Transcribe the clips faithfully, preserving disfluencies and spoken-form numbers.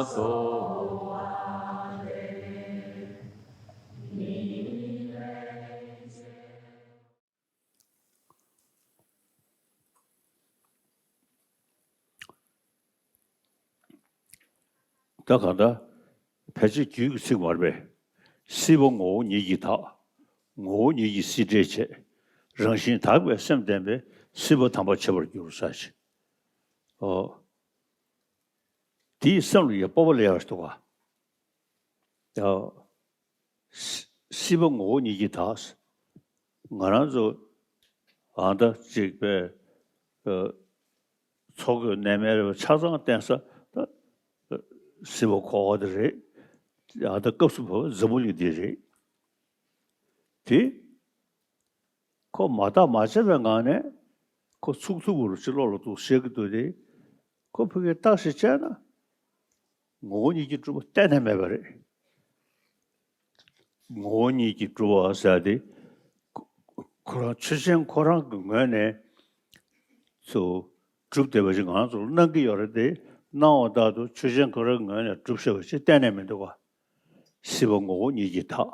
སོ། ད་གང་ལྟར་ཕལ་ཆེར་རྒྱུད་ཀྱི་ཚིག་མ་རེད་པས། སྲིད་པ་ངོ་བོ་ཉིད་ཀྱིས་དག། ངོ་བོ་ཉིད་ཀྱིས་སྲིད་བྲལ་བྱེད། རང་བཞིན་དག་པའི་སེམས་ལྡན་པས། སྲིད་པ་དམ་པར་བྱེད་པར་འགྱུར་ཟེར་ཞིང་། ཨོ། དེའི་སེམས་ལ་ཡང་སྤོབས་པ་ལ་ཡང་འདུག་ག་ཡ། སྲིད་པ་ངོ་བོ་ཉིད་ཀྱིས་དག། ང་རང་ཚོ་ཨ་ད་ཅིག་པས། ཨ། འཚོ་གོས་གནས་མལ་རེད་པ། ཆ་ཚང་བརྟེན་ས་ད་སྲིད་པ་འཁོར་བ་དེ་རེད། ཨ་ད་སྐབས་སུ་བབས་པ་འཛམ་བུ་གླིང་འདི་རེད། དེ་ཁོ་མ་བརྟགས་མ་དཔྱད་པའི་ངང་ནས་ཁོ་ཚུགས་ཐུབ་པ་རུ་ཅིག་བློ་ལ་འདུག་བཤད་ཀྱི་འདུག་སྟེ། ཁོ་ཕ་གིར་བརྟག་ཞིབ་བྱས་ན། ངོ་བོ་ཉིད་ཀྱིས་གྲུབ་པ་གཏན་ནས་མེད་པ་རེད། ངོ་བོ་ཉིད་ཀྱིས་གྲུབ་པ་ཟེར་ཏེ། ཁོ་ཁོ་རང་ཆོས་ཅན་ཁོ་རང་གི་ངོས་ནས་ཚུར་གྲུབ་བསྡད་པ་ཞིག་ང་ཚོར་སྣང་གི་ཡོད་རེད་དེ། སྣང་བ་ལྟར་དུ་ཆོས་ཅན་ཁོ་རང་གི་ངོས་ནས་གྲུབ་བཞག་པ་ཞིག་གཏན་ནས་མི་འདུག་ག་སྲིད་པ་ངོ་བོ་ཉིད་ཀྱིས་དག།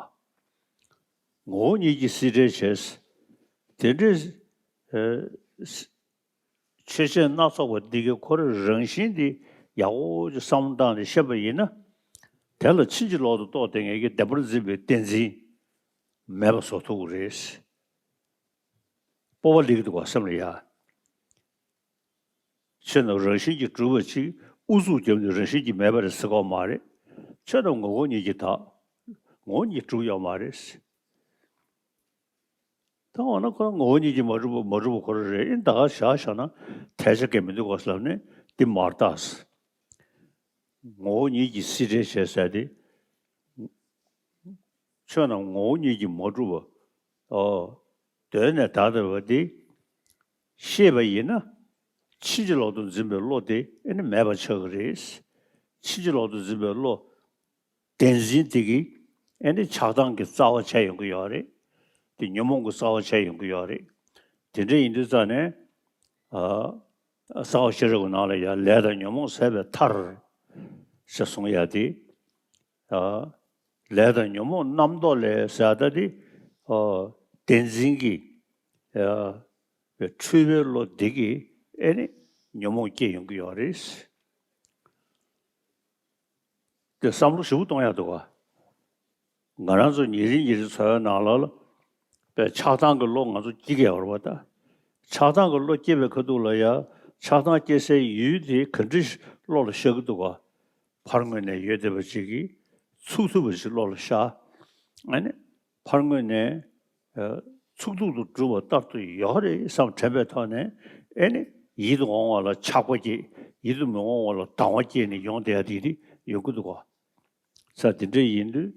ངོ་བོ་ཉིད་ཀྱིས་སྲིད་བྲལ་བྱས། དེ་འདྲའི་ཨ་ཆོས་ཅན་སྣ་ཚོགས་པ་འདི་གའི་ཁོ་རང་རང་བཞིན་འདི་ཡག་པོ་ཅིག་བསམ་བློ་བཏང་ནས་ཤེས་པ་ཡིན་ན། དེ་ལ་ཕྱིན་ཅི་ལོག་ཏུ་རྟོགས་ཏེ་ངེས་ཀྱི་བདེན་པར་འཛིན་པའི་བདེན་འཛིན་མེད་པ་བཟོ་ཐུབ་ཀྱི་རེད། སྤོབས་པ་སླེབས་ཀྱི་འདུག་ག་སེམས་ལ་ཡ། ཆོས་རྣམས་རང་བཞིན་གྱིས་གྲུབ་པ་ཅིག་ཨུ་ཚུགས་བརྒྱབ་ནས་རང་བཞིན་གྱིས་མེད་པ་རེད་ཟེར་གྱི་ཡོད་མ་རེད། ཆོས་རྣམས་ངོ་བོ་ཉིད་ཀྱིས་དག། ངོ་བོ་ཉིད་གྲུབ་ཡོད་མ་རེད། ད་འོ་ན་ཁོ་རང་ངོ་བོ་ཉིད་ཀྱིས་མ་གྲུབ་པ་མ་གྲུབ་པ་ཁོ་རང་རེད། ཨེ་ད་ག་བཞག་བཞག་ན་ཐལ་ཆ་གང་ཡང་མི་འདུག་ག་ལབ་ནས་འདི་མར་བཏགས། ངོ་བོ་ཉིད་ཀྱིས་སྲིད་བྲལ་བྱས་ཟེར་ཏེ། ཆོས་རྣམས་ངོ་བོ་ཉིད་ཀྱིས་མ་གྲུབ་པ། ཨོ། གདོད་ནས་དག་བསྡད་པ་འདི་ཤེས་པ་ཡིན་ན། ཕྱིན་ཅི་ལོག་ཏུ་འཛིན་པའི་བློ་དེ་ཨེ་ནི་མེད་པ་ཆགས་ཀྱི་རེད། ཕྱིན་ཅི་ལོག་ཏུ་འཛིན་པའི་བློ། བདེན་འཛིན་དེ་གིས་ཨེ་ནི་ཆགས་སྡང་གི་རྩ་བ་བྱས་ཡོང་གི་ཡོད་རེད། དེ་ཉོན་མོངས་ཀྱི་རྩ་བ་བྱས་ཡོང་གི་ཡོད་རེད། དེ་འདྲ་ཡིན་དུས་ཙང་ནས། ཨ། གསང་བ་ཤེས་རབ་ཀྱི་ནང་ལ་ཡང་ལས་དང་ཉོན་མོངས་ཟད་པའི་མཐར། ཞེས་གསུངས་ཡ་དེ། ཨ། ལས་དང་ཉོན་མོངས་རྣམ་རྟོག་ལས་ཟད་ད་དེ། ཨ། བདེན་འཛིན་གྱི། ཨ། འཁྲུལ་པའི་བློ་འདི་གིས་ཨེ་ནི་ཉོན་མོངས་སྐྱེ་ཡོང་གི་ཡོད་རེད། དེ་བསམ་བློ་ཞིབ་པོ་གཏོང་ཡག་འདུག་ག་ང་རང་ཚོ་ཉིན་རེ་ཉིན་རེ་འཚོ་བའི་ནང་ལ་ལ། པའི་ཆགས་སྡང་གི་བློ་ང་ཚོ་སྐྱེ་གི་ཡོད་རེད་པ་ད། ཆགས་སྡང་གི་བློ་སྐྱེ་བའི་ཁ་ཐུག་ལ་ཡ། ཆགས་སྡང་སྐྱེ་སའི་ཡུལ་དེ་ག་འདྲ་བློ་ལ་ཤར་གི་འདུག་ག་ཕར་ངོས་ནས་ཡོད་བསྡད་པ་ཅིག་གིས་ཚུགས་ཐུབ་པ་ཞིག་བློ་ལ་ཤར། ཨ་ནི། ཕར་ངོས་ནས། ཨ། ཚུགས་ཐུབ་ཏུ་གྲུབ་པ་ལྟར་དུ་ཡོད་རེད་བསམ་དྲན་པའི་ཐོག་ནས། ཨེ་ནི། ཡིད་དུ་འོང་བ་ལ་ཆགས་པ་སྐྱེ། ཡིད་དུ་མི་འོང་བ་ལ་སྡང་བ་སྐྱེས་ནས་ཡོང་བསྡད་ཡ་དེ་དེ་ཡོང་གི་འདུག་ག་ས་དེ་འདྲ་ཡིན་དུས།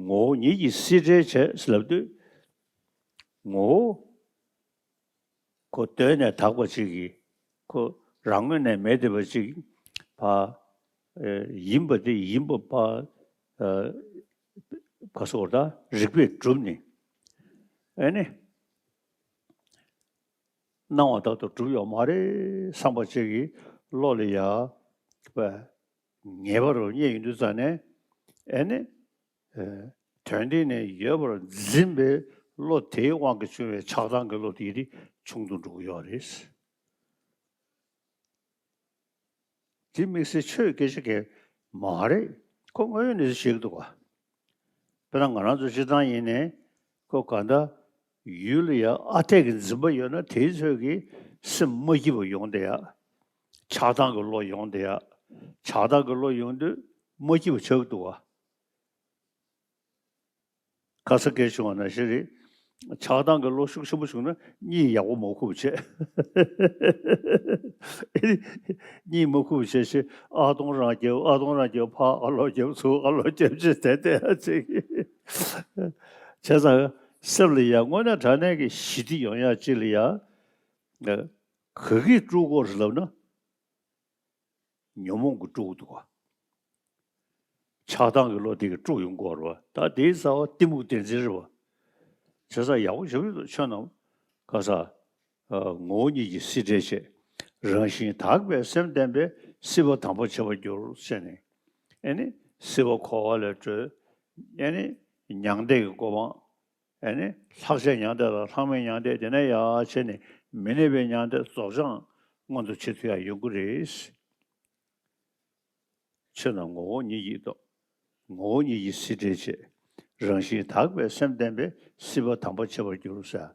ངོ་བོ་ཉིད་ཀྱིས་སྲིད་བྲལ་བྱས་ལབ་དུས། ངོ་བོ་ཁོ་གདོད་ནས་དག་པ་ཅིག་གིས། ཁོ་རང་ངོས་ནས་མེད་བསྡད་པ་ཅིག་ཕ། ཨེ། ཡིན་པ་དེ་ཡིན་པ་ཕ། ཨེ། ག་སོགས་ད་རིགས་པས་གྲུབ་ནས། ཨེ་ནི། སྣང་བ་ལྟར་དུ་གྲུབ་ཡོད་མ་རེད་བསམ་པ་ཅིག་གིས་བློ་ལ་ཡ། པ། ངེས་པ་རུ་རྙེད་ཡོང་དུས་ཙང་ནས། ཨེ་ནི། ཨེ། དོན་འདི་ནས་ཡོད་པར་འཛིན་པའི་བློ་དེའི་དབང་གིས་བྱུང་བའི་ཆགས་སྡང་གི་བློ་དེ་དེ་ཆུང་དུ་འགྲོ་གི་ཡོད་རེད། དེ་དམིགས་བསལ་ཆོས་སྐད་ཆ་གང་མ་རེད། ཁོ་དངོས་ཡོད་གནས་ཚུལ་བཤད་ཀྱི་འདུག་ག་དཔེར་ན་ང་རང་ཚོ་སྤྱིར་བཏང་ཡིན་ནའི། ཁོ་གང་ལྟར་ཡུལ་ལ་ཡ་ཨ་འཐས་ཀྱི་འཛིན་པ་ཡོད་ན་དེའི་ཚོད་ཀྱིས་སེམས་མ་སྐྱིད་པ་ཡོང་བསྡད་ཡ། ཆགས་སྡང་གི་བློ་ཡོང་བསྡད་ཡ། ཆགས་སྡང་གི་བློ་ཡོང་དུས་མ་སྐྱིད་པ་ཆགས་ཀྱི་འདུག་ག་ག་ས་ག་བྱུང་བ་ནང་བཞིན་རེད། ཆགས་སྡང་གི་བློ་ཤུགས་ཆེན་པོ་བྱུང་ན་གཉིད་ཡག་པོ་མ་ཁུག་བྱས། གཉིད་མ་ཁུག་བྱས་ཤེ། ཨ་སྟོང་རང་རྒྱབ། ཨ་སྟོང་རང་རྒྱབ། ཕར་ཨ་ལོག་རྒྱབ། ཚུར་ཨ་ལོག་རྒྱབ་བྱས་བསྡད་བསྡད་ཡ་ཅིག་བྱས་ཙང་སེམས་ལ་ཡ་དངོས་གནས་དྲང་གནས་ཀྱི་ཞི་བདེ་ཡོང་ཡ་ཅིག་ལ་ཡ། ག་གིས་དཀྲུག་དགོས་རེད་ལབ་ན། ཉོན་མོངས་ཀྱིས་དཀྲུག་འདུག་ག་ཆགས་སྡང་གི་བློ་དེ་གིས་དཀྲུག་ཡོང་གི་ཡོད་རེད་པ། ད་དེའི་རྩ་བ་གཏི་མུག་བདེན་འཛིན་རེད་པ། བྱས་ཙང་ཡག་པོ་ཞེ་པོ་ཅིག་འདུག་ཆོས་རྣམས་ག་ས། ཨ། ངོ་བོ་ཉིད་ཀྱིས་སྲིད་བྲལ་བྱེད། རང་བཞིན་དག་པའི་སེམས་ལྡན་པས། སྲིད་པ་དམ་པར་བྱེད་པར་འགྱུར་ཟེར་ནས། ཨེ་ནི་སྲིད་པ་འཁོར་བ་ལས་གྲོལ། ཨེ་ནི་མྱང་འདས་ཀྱི་གོ་འཕང་། ཨེ་ནི་ལྷག་བཅས་མྱང་འདས་དང་ལྷག་མེད་མྱང་འདས་དེ་ནས་ཡར་བྱས་ནས་མི་གནས་པའི་མྱང་འདས་རྫོགས་བྱང་མངོན་དུ་བྱེད་ཐུབ་ཡ་ཡོང་གི་རེད། ཕྱིར་ན་ངོ་བོ་ཉིད་ཀྱིས་རྟོགས། ངོ་བོ་ཉིད་ཀྱིས་གཟི་བྲལ་བྱེད། རང་བཞིན་དག་པའི་སེམས་ལྡན་པས་སྲིད་པ་དམ་པར་བྱེད་པར་འགྱུར་ཟེར།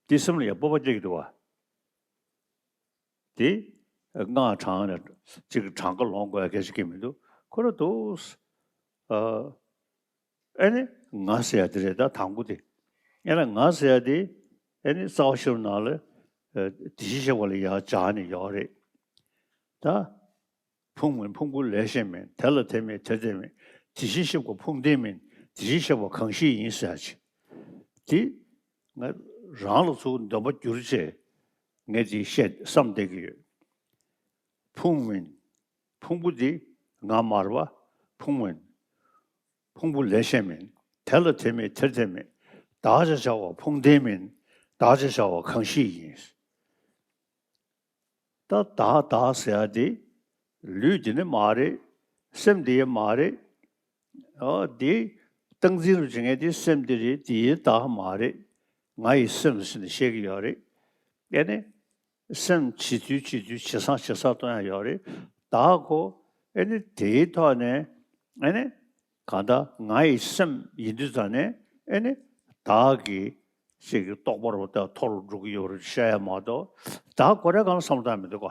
འདི་སེམས་ལ་ཡང་སྤོབས་པ་སྐྱེ་གི་འདུག་བ། དེ་སྔགས་བགྲང་ནས་གཅིག་གྲངས་ཀ་ལོངས་དགོས་ཡ་སྐད་ཆ་སྐད་མི་འདུག་ཁོ་ར་འདུག་ཨ་ཨེ་ནི་ང་ཟེར་ཡ་དེ་རེད། ད་དང་པོ་དེ། ཨེ་ན་ང་ཟེར་ཡ་དེ་ཨེ་ནི་རྩ་བ་ཤེས་རབ་ནང་ལ་ཨ་དེ་བཞིན་གཤེགས་པ་ལ་ཡར་སྦྱར་ནས་ཡོད་རེད། ད། ཕུང་མིན་ཕུང་པོ་ལས་གཞན་མིན། དེ་ལ་དེ་མེད་དེར་དེ་མེད། དེ་བཞིན་གཤེགས་པ་ཕུང་ལྡན་མིན། དེ་བཞིན་གཤེགས་པ་གང་ཞིག་ཡིན་ཟེར་ཅིག་དེ་ང་རང་ལ་ཚུར་འདོན་པ་བསྒྱུར་བྱས་ངས་དེ་བཤད་བསམ་བསྡད་ཀྱི་ཡོད། ཕུང་མིན། ཕུང་པོ་འདི་ང་མ་རེད་པ། ཕུང་མིན། ཕུང་པོ་ལས་གཞན་མིན། དེ་ལ་དེ་མེད་དེར་དེ་མེད། བདག་ཅེས་བྱ་བ་ཕུང་ལྡན་མིན། བདག་ཅེས་བྱ་བ་གང་ཞིག་ཡིན། ད་བདག་བདག་ཟེར་ཡ་དེ་ལུས་འདི་ནི་མ་རེད། སེམས་འདི་ཡང་མ་རེད། ཨོ་དེ་སྟངས་འཛིན་རུ་བྱེད་མཁན་དེ་སེམས་འདི་རེད། དེ་ཡི་བདག་མ་རེད། ང་ཡི་སེམས་ཟེར་ནས་བཤད་ཀྱི་ཡོད་རེད། ཨེ་ནི་སེམས་ཇེ་ཐུལ་ཇེ་ཐུལ་ཇེ་བཟང་ཇེ་བཟང་གཏོང་ཡ་ཡོད་རེད། བདག་ཁོ་ཨེ་ནི་དེའི་ཐོག་ནས་ཨེ་ནི་གང་ལྟར་ང་ཡི་སེམས་ཡིན་དུས་ཙང་ནས་ཨེ་ནི་བདག་གི་ཅིག་གི་རྟོགས་པ་རུ་ད་མཐོ་རུ་འགྲོ་གི་ཡོད་རེད་བཤད་ཡ་མ་གཏོགས་བདག་ཁོ་རའི་སྒང་ལ་བསམ་བློ་བཏང་མི་འདུག་ག་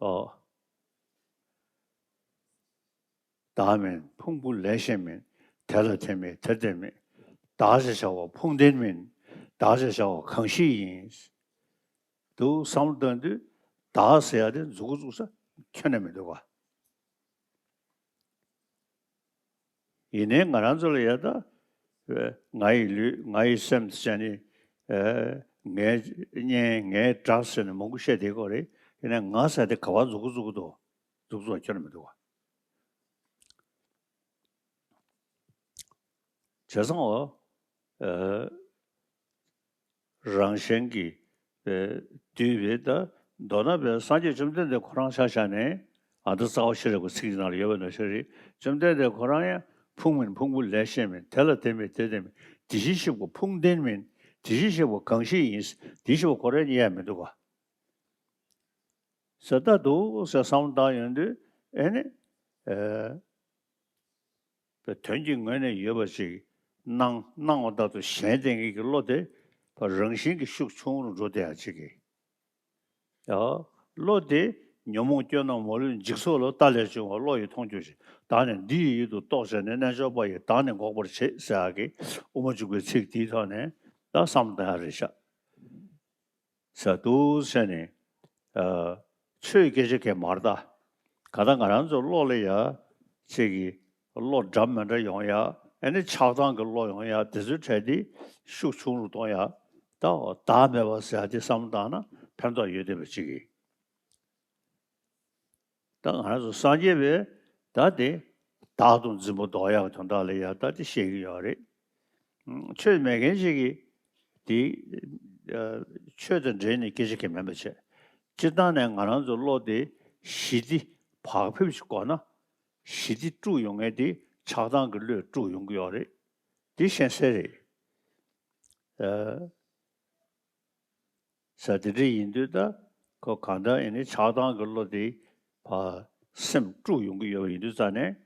ཨོ། བདག་མིན་ཕུང་པོ་ལས་གཞན་མིན། དེ་ལ་དེ་མེད་དེར་དེ་མེད། བདག་ཅེས་བྱ་བ་ཕུང་ལྡན་མིན། བདག་ཅེས་བྱ་བ་གང་ཞིག་ཡིན། འདུག་བསམ་བློ་བཏང་དུས་བདག་ཟེར་ཡ་དེ་མཛུབ་གུ་བཙུགས་ས་ཁྱོན་ནས་མི་འདུག་ག་ཡིན་ནའི་ང་རང་ཚོ་ལ་ཡ་ད་ང་ཡི་ལུས་ང་ཡི་སེམས་ཟེར་ནས་ངའི་གཉེན་ངའི་དགྲ་ཟེར་ནས་མང་པོ་བཤད་བསྡད་ཀྱི་ཡོད་རེད། ཡིན་ནའི་ང་ཟེར་དེ་ག་པར་མཛུབ་གུ་བཙུགས་ཀྱི་འདུག་མཛུབ་གུ་བཙུགས་ཁྱོན་ནས་མི་འདུག་ག་བྱས་ཙང་འོ། ཨ། རང་གཞན་གྱི་ཨ་འདུས་པའི་ད་མདོར་ན་པའི་སངས་རྒྱས་བཅོམ་ལྡན་འདས་ཁོ་རང་ཆ་བཞག་ནས་ཨ་ད་རྩ་བ་ཤེས་རབ་ཀྱི་ཚིག་ནང་ལ་ཡོད་པ་ནང་བཞིན་རེད། བཅོམ་ལྡན་འདས་ཁོ་རང་ཡང་ཕུང་མིན་ཕུང་པོ་ལས་གཞན་མིན། དེ་ལ་དེ་མེད་དེ་དེ་མེད། དེ་བཞིན་གཤེགས་པ་ཕུང་ལྡན་མིན། དེ་བཞིན་གཤེགས་པ་གང་ཞིག་ཡིན། དེ་བཞིན་གཤེགས་པ་ཁོ་རང་རྙེད་ཡ་མི་འདུག་ག་ཟེར་ད་འདུག་ཟེར་བསམ་བློ་བཏང་ཡོང་དུས་ཨེ་ནི། ཨེ། དོན་གྱི་ངོས་ནས་ཡོད་པ་ཞིག་སྣང་སྣང་བ་ལྟར་དུ་གཞན་བསྟེན་མཁན་གྱི་བློ་དེ་རང་བཞིན་གྱིས་ཤུགས་ཆུང་རུ་འགྲོ་བསྡད་ཡ་ཅིག་གིས། ཡ། བློ་དེ་ཉོན་མོངས་སྐྱོན་རྣམས་མ་ལུས་འཇིག་ཚོགས་ལ་ལྟ་ལས་བྱུང་བ་བློ་ཡིས་མཐོང་གྱུར་ཅིག་བདག་ནི་འདི་ཡི་ཡུལ་དུ་རྟོག་བྱས་ནས། རྣལ་འབྱོར་པ་ཡིས་བདག་ནི་འགོག་པར་བྱེད་ཟེར་ཡ་གི་དབུ་མ་འཇུག་པའི་ཚིག་དེའི་ཐོག་ནས་ད་བསམ་བཏང་ཡ་རེད་ཤག་ཟེར་འདུག་ཟེར་ནས། ཨ། ཆོས་སྐད་ཆ་གས་མ་རེད་ད། ག་ད་ང་རང་ཚོ་བློ་ལ་ཡ་ཅིག་གི་བློ་འདྲ་མི་འདྲ་ཡོང་ཡ། ཨ་ནི་ཆགས་སྡང་གི་བློ་ཡོང་ཡ། དེ་ཚོའི་གྲས་དེ་ཤུགས་ཆུང་རུ་གཏོང་ཡ། ད་བདག་མེད་པ་ཟེར་ཡ་དེ་བསམ་བློ་བཏང་ན་ཕན་ཐོགས་ཡོད་བསྡད་པ་ཅིག་གི་ད་ང་རང་ཚོ་སངས་རྒྱས་པས་ད་དེ་བདག་ཏུ་འཛིན་པ་ལྡོག་ཡག་དོན་དག་ལ་ཡ་ད་དེ་བཤད་ཀྱི་ཡོད་རེད། ཆོས་མེད་མཁན་ཞིག་གིས་དེ་ཆོས་དང་འབྲེལ་ནས་སྐད་ཆ་གང་མིན་པ་བྱས། སྤྱིར་བཏང་ནས་ང་རང་ཚོ་བློ་དེ་ཞི་བདེ་བག་ཕེབས་ཤིག་དགོས་ན། ཞི་བདེ་དཀྲུགས་ཡོང་མཁན་དེ་ཆགས་སྡང་གི་བློས་དཀྲུགས་ཡོང་གི་ཡོད་རེད། དེ་ཤེས་གསལ་རེད། ཨ། ས་དེ་འདྲ་ཡིན་དུས་ད་ཁོ་གང་ལྟར་ཨེ་ནི་ཆགས་སྡང་གི་བློ་དེ་ཕར་སེམས་དཀྲུགས་ཡོང་གི་ཡོད་པ་ཡིན་དུས་ཙང་ནས་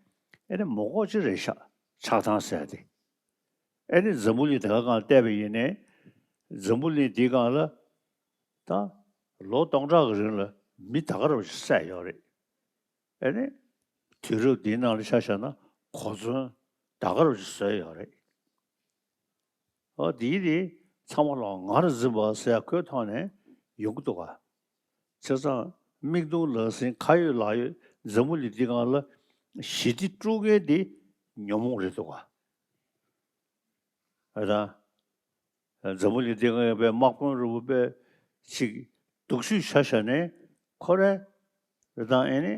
ཨེ་ནི་མོ་གོ་ཅི་རེད་ཤག་ཆགས་སྡང་ཟེར་ཡ་དེ། ཨེ་ནི་འཛམ་བུ་གླིང་དེ་ག་སྒང་བལྟས་པ་ཡིན་ནའི་འཛམ་བུ་གླིང་འདིའི་སྒང་ལ་ད་ལོ་སྟོང་ཕྲག་གི་རིང་ལ་མི་ད་ག་རང་བཞིན་བསད་ཡོད་རེད། ཨེ་ནི། དུས་རབས་འདིའི་ནང་ལ་ཆ་བཞག་ན་གོ་མཚོན་ད་ག་རང་བཞིན་བཟོས་ཡོད་རེད། ཨོ་འདིའི་རིགས་ཚང་མ་ལོག་ངར་འཛིན་པ་ཟེར་ཡ་ཁོའི་ཐོག་ནས་ཡོང་གི་འདུག་ག་བྱས་ཙང་མིག་མཐོང་ལག་ཟིན་ཁ་ཡོད་ལག་ཡོད་འཛམ་བུ་གླིང་འདི་སྒང་ལ་ཞི་བདེ་དཀྲུག་མཁན་འདི་ཉོན་མོངས་རེད་འདུག་ག་ཨེ་ད། འཛམ་བུ་གླིང་འདི་སྒང་ཡོད་པའི་དམག་དཔོན་རིན་པོ་པའི་ཅིག་སྡུག་ཤོས་ཆ་བཞག་ནས་ཁོ་རེ་རེ་དང་ཨེ་ནི་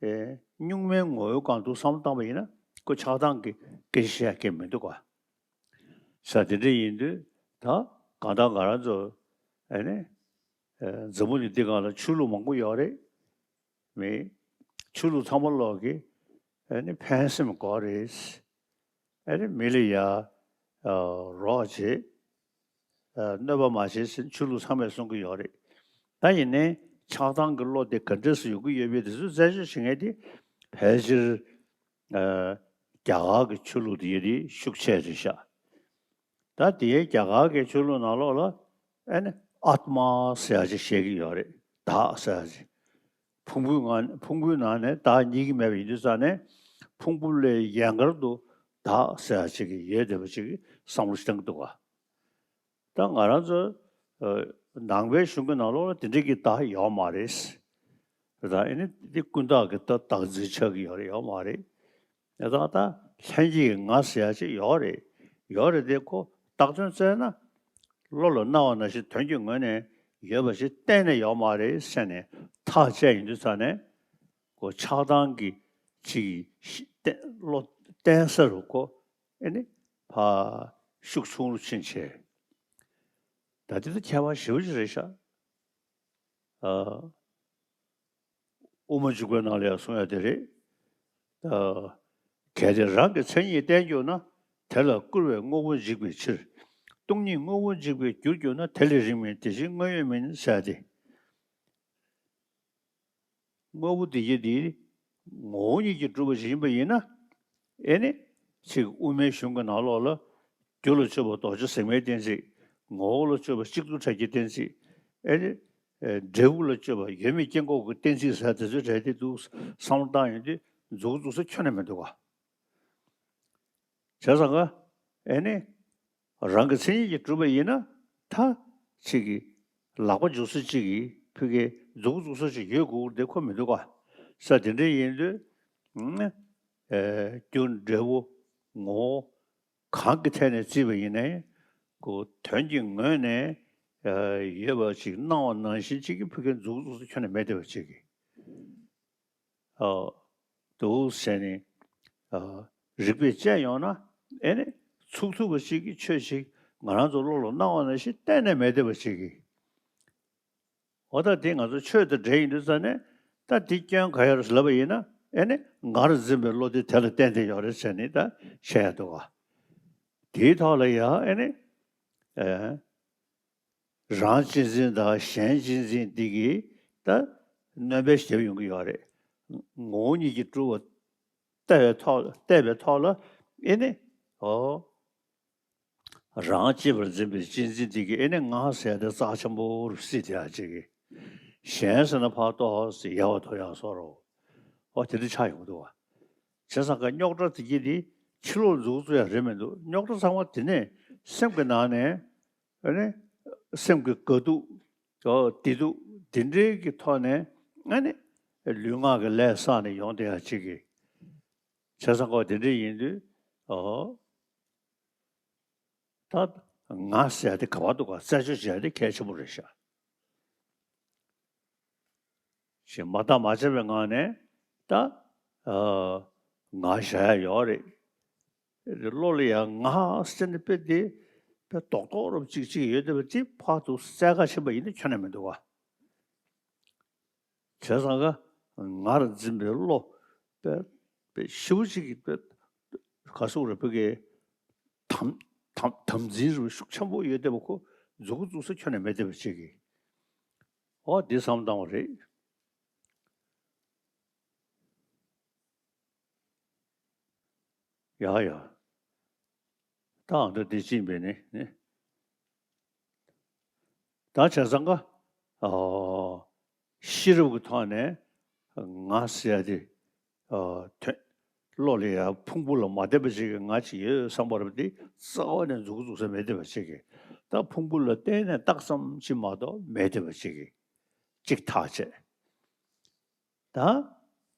ཨེ་གཉུག་མའི་ངོ་བོའི་སྒང་དུ་བསམ་བློ་བཏང་པ་ཡིན་ན་ཁོ་ཆགས་སྡང་གི་སྐད་ཆ་བཤད་ཡ་སྐད་མི་འདུག་ག་ས་དེ་འདྲ་ཡིན་དུས་ད་གང་ལྟར་ང་རང་ཚོ་ཨེ་ནི་ཨེ་འཛམ་བུ་གླིང་འདི་སྒང་ལ་ཆོས་ལུགས་མང་པོ་ཡོད་རེད། མི་ཆོས་ལུགས་ཚང་མ་ལོག་གི་ཨ་ནི་ཕན་སེམས་དགོས་རེད། ཨ་ནི་མི་ལ་ཡ་རོགས་བྱེད། གནོད་པ་མ་བྱེད་ཟེར་ཆོས་ལུགས་ཚང་མས་གསུང་གི་ཡོད་རེད། ད་ཡིན་ནའི་ཆགས་སྡང་གི་བློ་དེ་ག་འདྲས་སུ་ཡོང་གི་ཡོད་པའི་དེ་ཚོ་རྩད་གཅོད་བྱེད་མཁན་དེ་ཕལ་ཆེར་རྒྱ་གར་གྱི་ཆོས་ལུགས་དེ་ཡོད་དེ་ཤུགས་ཆེ་རེད་ཤག་ད་དེའི་རྒྱ་གར་གྱི་ཆོས་ལུགས་ནང་ལོགས་ལ་ཨ་ནི་ཨཱཏྨ་ཟེར་ཡ་ཅིག་བཤད་ཀྱི་ཡོད་རེད། བདག་ཟེར་ཡ་ཅིག་ཕུང་པོའི་ངང་ཕུང་པོའི་ནང་ནས་བདག་རྙེད་ཀྱི་མེད་པ་ཡིན་དུས་ཙང་ནས་ཕུང་པོ་ལས་ཡན་གར་དུ་བདག་ཟེར་ཡ་ཅིག་ཡོད་བསྡད་པ་ཅིག་བསམ་བློ་ཞིག་བཏང་གི་འདུག་ག་ད་ང་རང་ཚོ་ནང་པའི་གཞུང་གི་ནང་ལོགས་ལ་དེ་འདྲའི་གི་བདག་ཡོད་མ་རེད། ད་ཨ་ནི་འདི་ཀུན་བརྟགས་ཀྱི་ད་བདག་འཛིན་ཆགས་ཀྱི་ཡོད་རེད་ཡོད་མ་རེད། ཡང་དག་ད་ལྷན་སྐྱེས་ཀྱི་ང་ཟེར་ཡ་ཅིག་ཡོད་རེད། ཡོད་རེད་དེ་ཁོ་བཏགས་དོན་བཙལ་ན་བློ་ལ་སྣང་བ་ནང་བཞིན་དོན་གྱི་ངོས་ནས་ཡོད་པ་ཞིག་གཏན་ནས་ཡོད་མ་རེད་ཟེར་ནས་ཐག་བཅད་ཡིན་དུས་ཙང་ནས་ཁོ་ཆགས་སྡང་གི་ཅིག་བློ་གཏད་ས་རུ་ཁོ་ཨེ་ནི་ཕ་ཤུགས་ཆུང་རུ་ཕྱིན་བྱས། ད་དེ་ད་ཁྱད་པར་ཞེ་པོ་ཅིག་རེད་ཤག་ཨ། དབུ་མ་འཇུག་པའི་ནང་ལ་ཡང་གསུང་ཡ་དེ་རེད། ཨ། གལ་ཏེ་རང་གི་མཚན་ཉིད་བརྟེན་གྱུར་ན། དེ་ལ་སྐུར་བའི་དངོས་པོ་འཇིག་པའི་ཕྱིར། སྟོང་ཉིད་དངོས་པོ་འཇིག་པའི་རྒྱུར་གྱུར་ན། དེ་ལས་རིང་མིན་དེ་བཞིན་དངོས་ཡོད་མིན་ཟེར་ཏེ། དངོས་པོ་དེ་ཡི་དེ་ངོ་བོ་ཉིད་ཀྱིས་གྲུབ་པ་ཞིག་ཡིན་པ་ཡིན་ན། ཨེ་ནི། ཚིག་དབུ་མའི་གཞུང་གི་ནང་ལོགས་ལ། རྒྱུ་ལ་དཔྱོད་པ་རྡོ་རྗེ་ཟེགས་མའི་གཏན་ཚིགས། ངོ་བོ་ལ་དཔྱོད་པ་གཅིག་ཏུ་བྲལ་གྱི་གཏན་ཚིགས། ཨེ་ནི། འབྲས་བུ་ལ་དཔྱོད་པ་ཡོད་མེད་སྐྱེ་འགོག་གི་གཏན་ཚིགས་ཟེར་དེ་ཚོའི་གྲས་དེ་འདུག་བསམ་བློ་བཏང་ཡོང་དུས་མཛུབ་གུ་འཛུགས་ས་ཁྱོན་ནས་མི་འདུག་ག་བྱས་ཙང་ཀ་ཨེ་ནི། རང་གི་མཚན་ཉིད་ཀྱིས་གྲུབ་པ་ཡིན་ན་ད་ཅིག་གི་ལག་པ་འཇུ་ས་ཅིག་གི་ཕུ་གེ་མཛུབ་གུ་འཛུགས་ས་ཅིག་ཡོད་དགོས་དེ་ཁོ་མི་འདུག་ག་ས་དེ་འདྲ་ཡིན་དུས། ཨེ། རྒྱུ་འབྲས་བུ་ངོ་བོ་གང་གི་ཐད་ནས་བརྩིས་པ་ཡིན་ནའི་ཁོ་དོན་གྱི་ངོས་ནས་ཡོད་པ་ཅིག་སྣང་བ་ནང་བཞིན་ཅིག་གི་ཕུ་གེ་མཛུབ་གུ་འཛུགས་ས་ཁྱོན་ནས་མེད་བསྡད་པ་ཅིག་གི་འདུག་ཟེར་ནས་རིགས་པས་དཔྱད་ཡོང་ན་ཨེ་ནི་ཚུགས་ཐུབ་པ་ཞིག་གི་ཆོས་ཤིག་ང་རང་ཚོ་བློ་ལ་སྣང་བ་ནང་བཞིན་གཏན་ནས་མེད་བསྡད་པ་ཞིག་གི་འོ་ད་དེ་ང་ཚོ་ཆོས་དང་འབྲེལ་ཡིན་དུས་ཙང་ནས་ད་དེ་སྐྱོན་ག་ཡོད་རེད་ལབ་པ་ཡིན་ན་ཨེ་ནི་ངར་འཛིན་པའི་བློ་དེ་དེ་ལ་བརྟེན་ཏེ་ཡོད་རེད་ཟེར་ནས་ད་བཤད་ཡ་འདུག་ག་དེའི་ཐོག་ལ་ཡང་ཨེ་ནི། རང་གཅེས་འཛིན་དང་གཞན་གཅེས་འཛིན་འདི་གིས་ད་སྣོན་པ་བརྒྱབ་ཡོང་གི་ཡོད་རེད། ངོ་བོ་ཉིད་ཀྱིས་གྲུབ་པ་བལྟ་བའི་ཐོག་བལྟས་པའི་ཐོག་ལ་ཨེ་ནི་ཨོ། རང་གཅེས་པར་འཛིན་པའི་གཅེས་འཛིན་འདི་གིས་ཨེ་ནི་ང་ཟེར་ཏེ་རྩ་ཆེན་པོ་རུ་བརྩིས་ཏེ་ཡ་ཅིག་གིས། གཞན་ཟེར་ན་ཕར་ལྟོས་ཟེར་ཡལ་བ་དོ་ཡང་སོགས་རོ། ཨོ་དེ་འདྲ་ཆགས་ཡོང་གི་འདུག་བ། བྱས་ཙང་ཀ་རྙོག་དྲ་དེ་གྱིས་དེ་ཕྱི་ལོགས་འཛུགས་བཅུག་ཡ་རེད་མི་འདུག་རྙོག་དྲ་ཚང་མ་དེ་ནས་སེམས་ཀྱི་ནང་ནས། ཨ་ནི། སེམས་ཀྱི་དགའ་སྡུག་ཨོ་བདེ་སྡུག་འདི་འདྲའི་གི་ཐོག་ནས་ཨ་ནི། ལུས་ངག་གི་ལས་བསགས་ནས་ཡོང་བསྡད་ཡ་ཅིག་གི་བྱས་ཙང་ཀ་དེ་འདྲ་ཡིན་དུས་ཨོ། ད་ང་ཟེར་ཡ་དེ་ག་པར་འདུག་ག་རྩད་གཅོད་བྱེད་ཡ་དེ་གལ་ཆེན་པོ་རེད་ཤག་ཞེས་མ་བརྟགས་མ་དཔྱད་པའི་ངང་ནས་ད་ཨ་ང་བཞག་ཡ་ཡོད་རེད། བློ་ལ་ཡང་ང་ཟེར་ནས་དཔེ་དེ་དཔེ་རྡོག་རྡོག་རབ་ཅིག་ཅིག་ཡོད་བསྡད་པ་དེ་ཕར་དུ་བཙལ་ག་ཕྱིན་པ་ཡིན་ན་ཁྱོན་ནས་མི་འདུག་ག་བྱས་ཙང་ཀ་ངར་འཛིན་པའི་བློ་དཔེ་དཔེ་ཞེ་པོ་ཅིག་གི་དཔེ་ག་སོགས་རེད་ཕ་གི་དམ་དམ་དམ་འཛིན་རུ་ཤུགས་ཆེན་པོ་ཡོད་བསྡད་པ་ཁོ་མཛུབ་གུ་བཙུགས་ས་ཁྱོན་ནས་མེད་བསྡད་པ་ཅིག་གིས་ཨོ་འདི་བསམ་བཏང་བ་རེད། ཡ་ཡ། ད་ཨ་འདྲ་འདི་ཕྱིན་པས་ནི་ནི། ད་བྱས་ཙང་ཀ་ཨ་ཤེས་རབ་ཀྱི་ཐོག་ནས་ང་ཟེར་ཡ་དེ་ཨ་དོན་བློ་ལ་ཡ་ཕུང་པོ་ལ་མ་བརྟེན་པ་ཞིག་གི་ང་ཅིག་ཡོད་བསམ་པ་རེད་པ་དེ་རྩ་བ་ནས་མཛུབ་གུ་བཙུགས་ས་མེད་བསྡད་པ་ཅིག་གིས་ད་ཕུང་པོ་ལ་བརྟེན་ནས་བཏགས་ཙམ་ཅིག་མ་གཏོགས་མེད་བསྡད་པ་ཅིག་གིས་གཅིག་ཐག་བཅད། ད་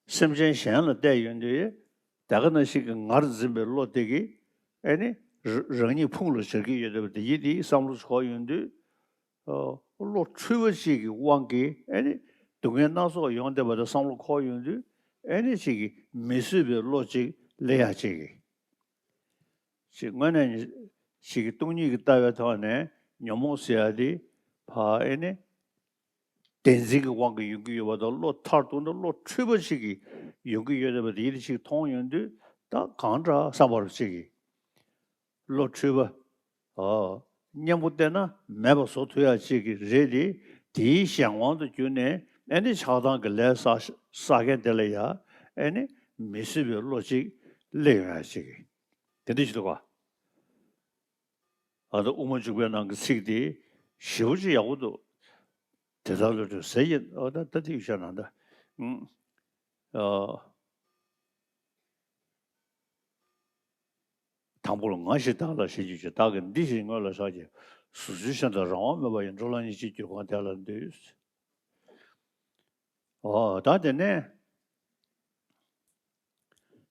སེམས་ཅན་གཞན་ལ་བལྟས་ཡོང་དུས་ད་ག་ནང་བཞིན་གྱི་ངར་འཛིན་པའི་བློ་དེ་གིས་ཨེ་ནི་ར་རང་ཉིད་ཕུང་ལ་སྦྱར་གྱི་ཡོད་བསྡད་པ་དེ་ཡིད་དེའི་བསམ་བློ་འཁོར་ཡོང་དུས་ཨོ་བློ་འཁྲུལ་པ་ཅིག་གི་དབང་གིས་ཨེ་ནི་སྡུག་བསྔལ་སྣ་ཚོགས་ཡོང་བསྡད་པ་དེ་བསམ་བློ་འཁོར་ཡོང་དུས་ཨེ་ནི་ཅིག་གིས་མི་བཟོད་པའི་བློ་ཅིག་སླེབས་ཡ་ཅིག་གིས། ཅིག་དངོས་གནས་ཅིག་གི་སྟོང་ཉིད་ཀྱི་ལྟ་བའི་ཐོག་ནས་ཉོན་མོངས་ཟེར་ཡ་དེ་ཕར་ཨེ་ནི། བདེན་འཛིན་གྱི་དབང་གིས་ཡོང་གི་ཡོད་པ་དང་བློ་མཐར་གཏུགས་ན་བློ་འཁྲུལ་པ་ཅིག་གིས་ཡོང་གི་ཡོད་པ་དེ་ཡིད་ཅིག་མཐོང་ཡོང་དུས་ད་གང་འདྲ་བསམ་པ་རུ་ཅིག་གིས། བློ་འཁྲུལ་པ། ཨོ། གཉེན་པོ་བསྟེན་ན་མེད་པ་བཟོ་ཐུབ་ཡ་ཅིག་གི་རེད་དེ། དེའི་གཞན་དབང་དུ་གྱུར་ནས་ཨེ་ནི་ཆགས་སྡང་གི་ལས་བསགས་བསགས་མཁན་དེ་ལ་ཡ་ཨེ་ནི་མི་སྲིད་པའི་བློ་ཅིག་སླེབས་ཡོང་ཡ་ཅིག་གི། དེ་འདྲ་ཞིག་འདུག་ག་ཨ་ད་དབུ་མ་འཇུག་པའི་ནང་གི་ཚིག་དེ་ཞེ་པོ་ཅིག་ཡག་པོ་འདུག་དེ་ལྟར་བློ་གྲོས་ཟེར་ཡིན། ཨོ་ད་ད་དེ་ཡོད་ཤག་ན་ད། ཨ། དང་པོར་ང་ཞེས་བདག་ལ་ཞེས་བརྗོད་ཀྱི། བདག་གིས་འདི་ཞེས་ངོས་ལ་བཞག་ཀྱང་། གཟུགས་ཅན་གཞན་དང་རང་དབང་མེད་པ་ཡི། འགྲོ་ལ་སྙིང་རྗེའི་གྱུར་ཀུན་དེ་ལ་འདུད། ཨོ་ད་དེ་ནས་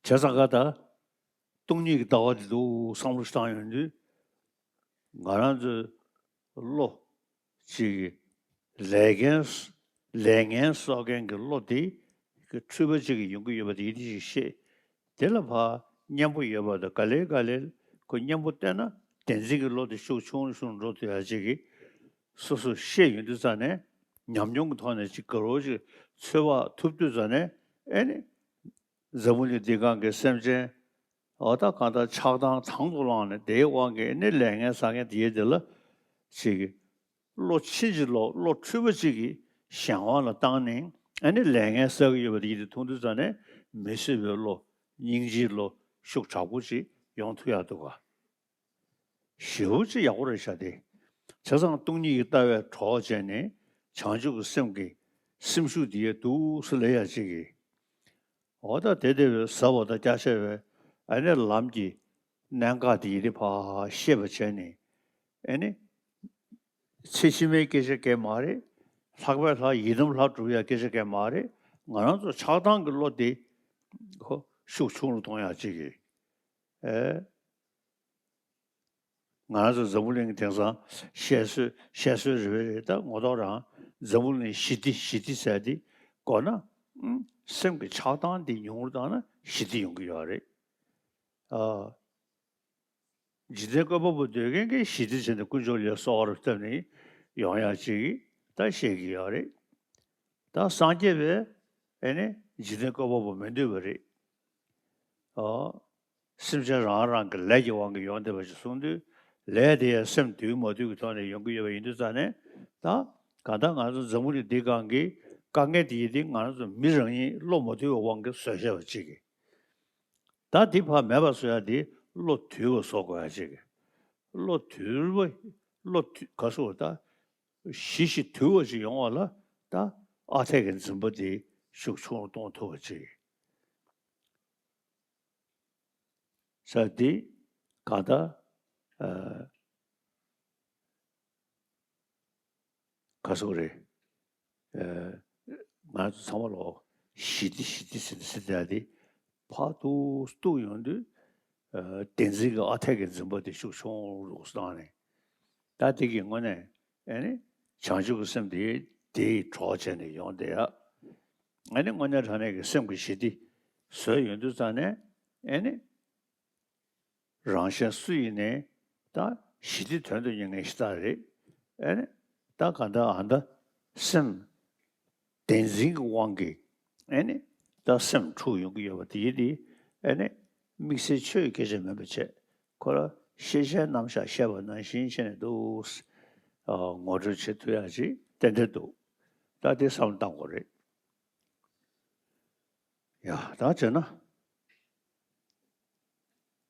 བྱས་ཙང་ག་ད་སྟོང་ཉིད་ཀྱི་ལྟ་བ་དེ་འདུག་བསམ་བློ་ཞིག་བཏང་ཡོང་དུས། ང་རང་ཚོའི་བློ་གཅིག་གི་ལས་ངན་ལས་ངན་གསོག་མཁན་གྱི་བློ་དེ་གི་འཁྲུལ་པ་གཅིག་གི་ཡོང་གི་ཡོད་པ་དེ་ཡིད་ཆེས་ཤེས། དེ་ལ་ཕར་གཉེན་པོ་ཡོད་པ་དང་ག་ལེ་ག་ལེ་ཁོ་གཉེན་པོ་བསྟེན་ན་བདེན་འཛིན་གྱི་བློ་དེ་ཤུགས་ཆུང་རུ་ཆུང་རུ་འགྲོ་ཐུབ་ཡ་གཅིག་གི་སོ་སོ་ཤེས་ཡོང་དུས་ཙང་ནས་ཉམས་མྱོང་གི་ཐོག་ནས་གཅིག་ག་རོ་གཅིག་ཚོད་དཔག་ཐུབ་དུས་ཙང་ནས་ཨེ་ནི། འཛམ་བུ་གླིང་འདིའི་སྒང་གི་སེམས་ཅན། འོ་ད་གང་ལྟར་ཆགས་སྡང་དང་དུ་བླངས་ནས་དེའི་དབང་གིས་ནི་ལས་ངན་བསགས་མཁན་དེའི་དེ་ལ་ཅིག་གི་བློ་ཕྱིན་ཅི་ལོག་བློ་འཁྲུལ་པ་ཅིག་གི་གཞན་དབང་ལ་བཏང་ནས་ཨ་ནི་ལས་ངན་བསགས་ཀྱི་ཡོད་པ་དེ་ཡིད་དུ་མཐོང་དུས་ཙང་ནས་མི་སྲིད་པའི་བློ་སྙིང་རྗེའི་བློ་ཤུགས་དྲག་པོ་ཅིག་ཡོང་ཐུབ་ཡག་འདུག་ག་ཞེ་པོ་ཅིག་ཡག་པོ་རེད་ཤག་དེ། བྱས་ཙང་སྟོང་ཉིད་ཀྱི་ལྟ་བས་གྲོགས་བྱས་ནས་བྱང་ཆུབ་ཀྱི་སེམས་ཀྱི་སེམས་ཤུགས་འདི་ཡས་འདུག་སེ་ལབ་ཡ་ཅིག་གི། འོ་ད་དེ་དེ་བས་ཟབ་པ་དང་རྒྱ་ཆེ་བའི་ཨ་ནི་ལམ་གྱི་གནད་འགག་དེ་ཡི་རིགས་ཕར་ཤེས་པ་བྱས་ནས་ཨ་ནི་ཚེ་ཕྱི་མའི་སྐད་ཆ་གང་མ་རེད། ལྷག་པའི་ལྷ་ཡི་དམ་ལྷ་སྒྲུབ་ཡ་སྐད་ཆ་གང་མ་རེད། ང་རང་ཚོ་ཆགས་སྡང་གི་བློ་དེ་ཁོ་ཤུགས་ཆུང་རུ་གཏོང་ཡ་ཅིག་གི་ཨེ། ང་རང་ཚོ་འཛམ་བུ་གླིང་གི་དེང་སང་བཤད་སྲོལ་བཤད་སྲོལ་རེ་བ་རེད། ད་ངོ་ཐོག་རང་འཛམ་བུ་གླིང་ཞི་བདེ་ཞི་བདེ་ཟེར་དེ་གོ་ན་ཨུམ་སེམས་ཀྱི་ཆགས་སྡང་འདི་ཉུང་རུ་བཏང་ན་ཞི་བདེ་ཡོང་གི་ཡོད་རེད། ཨ། འཇིག་རྟེན་བཀོད་པ་པོ་འདོད་མཁན་གྱིས་ཞི་བདེ་བྱས་ནས་དཀོན་མཆོག་ལ་གསོལ་བ་རུ་བཏབ་ནས་ཡོང་ཡག་ཅིག་ད་བཤད་ཀྱི་ཡོད་རེད། ད་སངས་རྒྱས་པས་ཨེ་ནི་འཇིག་རྟེན་བཀོད་པ་པོ་མི་འདོད་པ་རེད། ཨོ། སེམས་ཅན་རང་རང་གི་ལས་ཀྱི་དབང་གིས་ཡོང་བསྡད་པ་ཞིག་གསུངས་དུས། ལས་དེ་ཡང་སེམས་འདུལ་མ་འདུལ་གྱི་ཐོག་ནས་ཡོང་གི་ཡོད་པ་ཡིན་དུས་ཙང་ནས། ད་གང་ལྟར་ང་ཚོ་འཛམ་བུ་གླིང་འདིའི་སྒང་གི་དཀའ་ངལ་དེ་ཡིན་ཏེ་ང་རང་ཚོ་མི་རང་ཉིད་བློ་མ་མཐུན་པའི་དབང་གིས་བཟོས་བཞག་པ་ཅིག་གི། ད་འདི་ཕར་མེད་པ་བཟོ་ཡ་དེ་བློ་དུལ་བ་བཟོ་དགོས་ཡ་ཅིག་གི། བློ་དུལ་བ། བློ་དུ་ག་སོ་ད། ཞི་ཞིང་དུལ་བ་ཞིག་ཡོང་བ་ལ་ད་ཨ་འཐས་ཀྱི་འཛིན་པ་དེ་ཤུགས་ཆུང་རུ་གཏོང་ཐུབ་པ་ཅིག་ས་འདི་ག་ད་ཨ། ག་སོ་རེད། ཨ། ང་ཚོ་ཚང་མ་ལོ་ཞི་བདེ་ཞི་བདེ་ཟེར་ཟེར་ཡ་དེ་ཕར་ཏུ་གཏུག་ཡོང་དུས། ཨ། བདེན་འཛིན་གྱི་ཨ་འཐས་ཀྱི་འཛིན་པ་དེ་ཤུགས་ཆུང་རུ་བཏང་ནས། ད་དེ་གི་དངོས་གནས་ཨེ་ནི་བྱང་ཆུབ་ཀྱི་སེམས་དེ་དེའི་གྲོགས་བྱས་ནས་ཡོང་བསྡད་ཡ། ཨེ་ནི་དངོས་གནས་དྲང་གནས་ཀྱི་སེམས་ཀྱི་ཞི་བདེ་བཟོས་ཡོང་དུས་ཙང་ནས་ཨེ་ནི་རང་གཞན་སུ་ཡིན་ནའི་ད་ཞི་བདེ་དོན་དུ་གཉེར་མཁན་ཞིག་ད་རེད། ཨེ་ནི་ད་ག་འདྲ་ཨ་འདྲ་སེམས་བདེན་འཛིན་གྱི་དབང་གིས་ཨེ་ནི་ད་སེམས་འཁྲུག་ཡོང་གི་ཡོད་པ་དེ་ཡིན་དེ་ཨེ་ནི་དམིགས་བསལ་ཆོས་ཀྱི་སྐད་ཆ་མིན་པ་བྱས། ཁོ་ལ་ཤེས་བྱའི་རྣམ་གཞག་བཤད་པ་ནང་བཞིན་བྱས་ནས་འདུག་ཨ། ངོ་སྤྲོད་བྱེད་ཐུབ་ཡག་ཅིག་ཏན་ཏན་འདུག་ད་དེ་བསམ་བློ་བཏང་དགོས་རེད། ཡ་ད་བྱས་ན།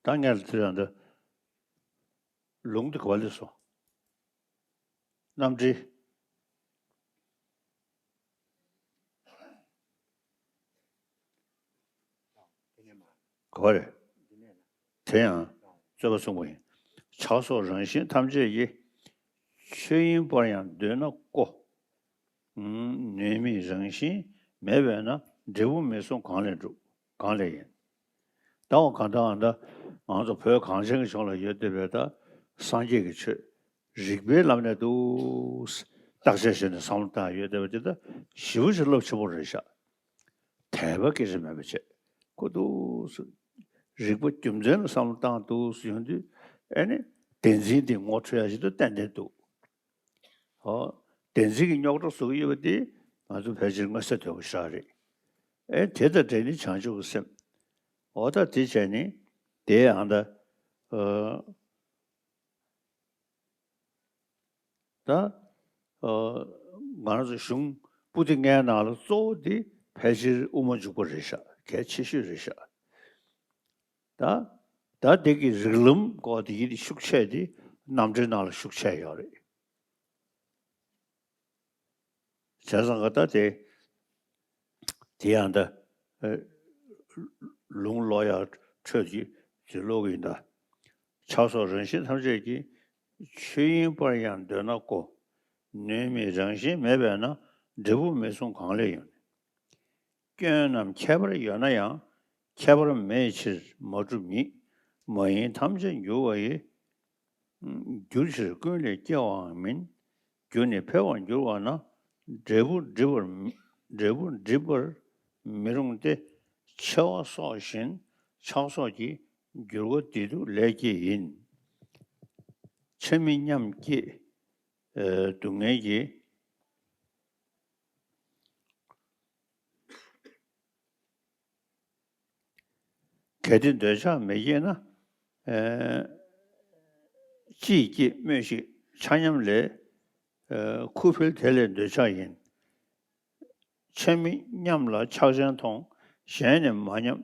ད་ངས་ལ་དེ་རང་འདི་ལུང་འདི་ག་པར་སླེབས་སོང་། རྣམ་འགྲེལ། ག་པར་རེད། དེ་ཡང་རྩོད་པ་གསུངས་པ་ཡིན། ཆགས་སོགས་རང་བཞིན་ཐམས་ཅད་ཀྱི། ཆོས་དབྱིངས་པར་ཡང་འདོད་ན་ཀོ། ནུས་མེད་རང་བཞིན་མེད་པས་ན། འབྲས་བུ་མི་གསུང་གང་ལས་འགྲུབ། གང་ལས་ཡིན། ད་འོ་གང་ལྟར་ཨ་ད་ང་ཚོ་བོད་གངས་ཅན་གྱི་ལྗོངས་ལ་ཡོད་བསྡད་པའི་ད་སངས་རྒྱས་ཀྱི་ཆོས་རིགས་པའི་ལམ་ནས་འདུག་བརྟག་དཔྱད་བྱས་ནས་བསམ་བློ་བཏང་ཡོད་བསྡད་པ་དེ་ད་ཞེ་པོ་ཅིག་རླབས་ཆེན་པོ་རེད་ཤག་དད་པ་སྐད་ཆ་མེད་པ་བྱས་ཁོ་འདུག་སེ་རིགས་པ་རྒྱུ་མཚན་ལ་བསམ་བློ་བཏང་འདུག་སེ་ཡོང་དུས་ཨེ་ནི་བདེན་འཛིན་དེ་ངོ་འཕྲོད་ཡ་ཞིག་ཏུ་ཏན་ཏན་འདུག་ཨོ། བདེན་འཛིན་གྱི་རྙོག་དྲ་བཟོ་གི་ཡོད་པ་དེ་ ང་ཚོ་ཕལ་ཆེར་མངོན་གསལ་དོད་པོ་ཞིག་རེད། ཨེ་དེ་དང་འབྲེལ་ནས་བྱང་ཆུབ་ཀྱི་སེམས། འོ་ད་དེ་བྱས་ནས་དེ་ཡང་ད་ཨ། ད། ཨ། ང་རང་ཚོ་གཞུང་པོ་ཏི་ལྔའི་ནང་ལ་གཙོ་བོ་འདི་ཕལ་ཆེར་དབུ་མ་འཇུག་པ་རེད་ཤག་གལ་ཆེ་ཤོས་རེད་ཤག་ད། ད་འདི་གི་རིགས་ལམ་སྐོར་དེ་ཡིད་ཤུགས་ཆེ་དེ་རྣམ་འགྲེལ་ནང་ལ་ཤུགས་ཆེ་ཡོད་རེད། བྱས་ཙང་ག་ད་དེ། དེ་ཡང་ད། ཨ། ལུང་ཀློག་ཡག་འཕྲོད་ཀྱི་དེ་ཀློག་གི་ཡིན་ད། ཆགས་སོགས་རང་བཞིན་ཐམས་ཅད་ཀྱི། ཆོས་དབྱིངས་པར་ཡང་འདོད་ན་གོ། ནུས་མེད་རང་བཞིན་མེད་པས་ན། འབྲས་བུ་མི་མཚུངས་གང་ལས་ཡོང་། སྐྱོན་རྣམས་ཁྱད་པར་ཡོད་ན་ཡང་། ཁྱད་པར་མེད་ཕྱིར་མ་གྲུབ་ཉིད། མ་ཡིན་ཐམས་ཅད་འགྱུར་བ་ཡི། འགྱུར་ཕྱིར་ཀུན་ལས་སྐྱེ་བའང་མིན། རྒྱུ་ནི་འཕེལ་བར་འགྱུར་བ་ན། འབྲས་བུ་འགྲིབ་པར་མི། འབྲས་བུ་འགྲིབ་པར་མི་རུང་སྟེ། ཕྱེ་བ་སོགས་བཞིན་ཆགས་སོགས་ཀྱི། འགྱུར་བ་བདེ་སྡུག་ལས་སྐྱེ་ཡིན། ཆ་མི་མཉམ་སྐྱེས། ཨ། སྡུག་བསྔལ་གྱི། གལ་ཏེ་འདོད་ཆགས་མི་སྐྱེས་ན། ཨ། ཅིས་སྐྱེས་སྨོས་ཤིག་ཆ་མཉམ་ལས། ཨ། ཁུ་འཕེལ་དེ་ལས་འདོད་ཆགས་ཡིན། ཆ་མི་མཉམ་ལ་ཆགས་ཅན་མཐོང་། གཞན་ནི་མ་མཉམ་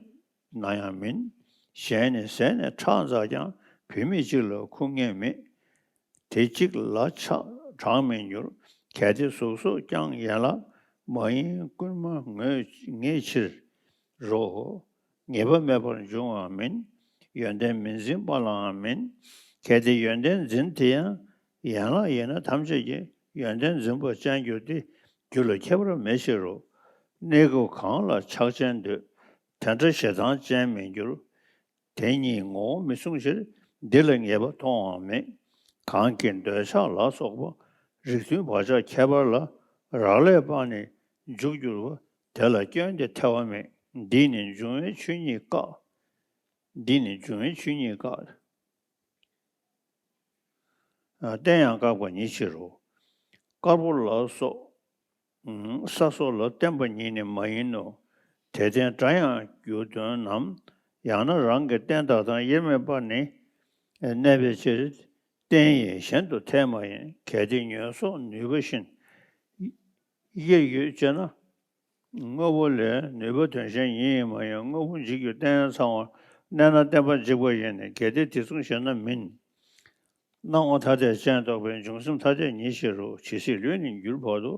ན་ཡང་མིན། གཞན་ནི་ཟས་ནས་ཁྲག་འཛག་ཀྱང་། བུད་མེད་གཅིག་ལ་ཁུ་ངེས་མེད། དེ་གཅིག་ལ་ཆགས་གྲངས་མི་འགྱུར། གལ་ཏེ་གཟུགས་སོགས་ཀྱང་ཡན་ལག་མ་ཡིན་ཀུན་མ་ངེས་ཕྱིར་རོ། ངེས་པ་མེད་པར་འབྱུང་བའང་མིན། ཡོན་ཏན་མི་འཛིན་པ་ལའང་མིན། གལ་ཏེ་ཡོན་ཏན་འཛིན་དེ་ཡང་ཡན་ལག་ཡིན་ན་ཐམས་ཅད་ཀྱི་ཡོན་ཏན་འཛིན་པ་ཅན་འགྱུར་ཏེ། རྒྱུ་ལ་ཁྱད་པར་མེད་ཕྱིར་རོ། གནས་སྐབས་གང་ལ་ཆགས་ཅན་འདོད། དེ་འདྲ་ཞེ་སྡང་ཅན་མི་འགྱུར། དེ་གཉིས་ངོ་བོ་མི་མཚུངས་ཕྱིར། འདི་ལ་ངེས་པ་མཐོང་བའང་མེད། གང་གིས་འདོད་ཆགས་ལ་སོགས་པ། རིགས་མཐུན་བག་ཆགས་ཁྱད་པར་ལ། རག་ལས་པ་ནི་འཇུག་འགྱུར་བ། དེ་ལ་སྐྱོན་དེ་ཐེ་བ་མེད། འདིས་ནི་འབྱུང་བའི་ཆོས་ཉིད་བཀག་འདིས་ནི་འབྱུང་བའི་ཆོས་ཉིད་བཀག་གཏན་ཡང་བཀག་པ་ཉིད་ཕྱིར་རོ། དཀར་པོ་ལ་སོགས། ས་སོགས་ལ་བརྟེན་པ་ཉིད་ནི་མ་ཡིན་ནོ། དེ་བརྟེན་སྒྲ་ཡང་རྒྱུ་དོན་ནམ། ཡང་ན་རང་གི་རྟེན་བདག་དང་དབྱེར་མེད་པ་ནི་གནས་པའི་ཕྱིར། རྟེན་ཡིན་གཞན་དུ་འཐད་མ་ཡིན། གལ་ཏེ་ཉོན་སོགས་ནུས་པ་བཞིན། དབྱེར་ཡོད་ཅེ་ན། དངོས་པོ་ལས་ནུས་པ་དོན་གཞན་ཉིད་ཡིན་མ་ཡིན། དངོས་པོ་འཇིག་རྒྱུ་གཏན་ཚང་བར་གནས་ན་བརྟེན་པ་འཇིག་པ་ཡིན། གལ་ཏེ་དེ་མཚུངས་ཞེ་ན་མིན། སྣང་བ་ཐ་དད་ཅན་རྟོགས་པའི་འབྱུང་སེམས་ཐ་དད་ཉིད་ཕྱིར་རོ། ཇི་སྲིད་ལུས་ནི་འགྱུར་བར་དུ།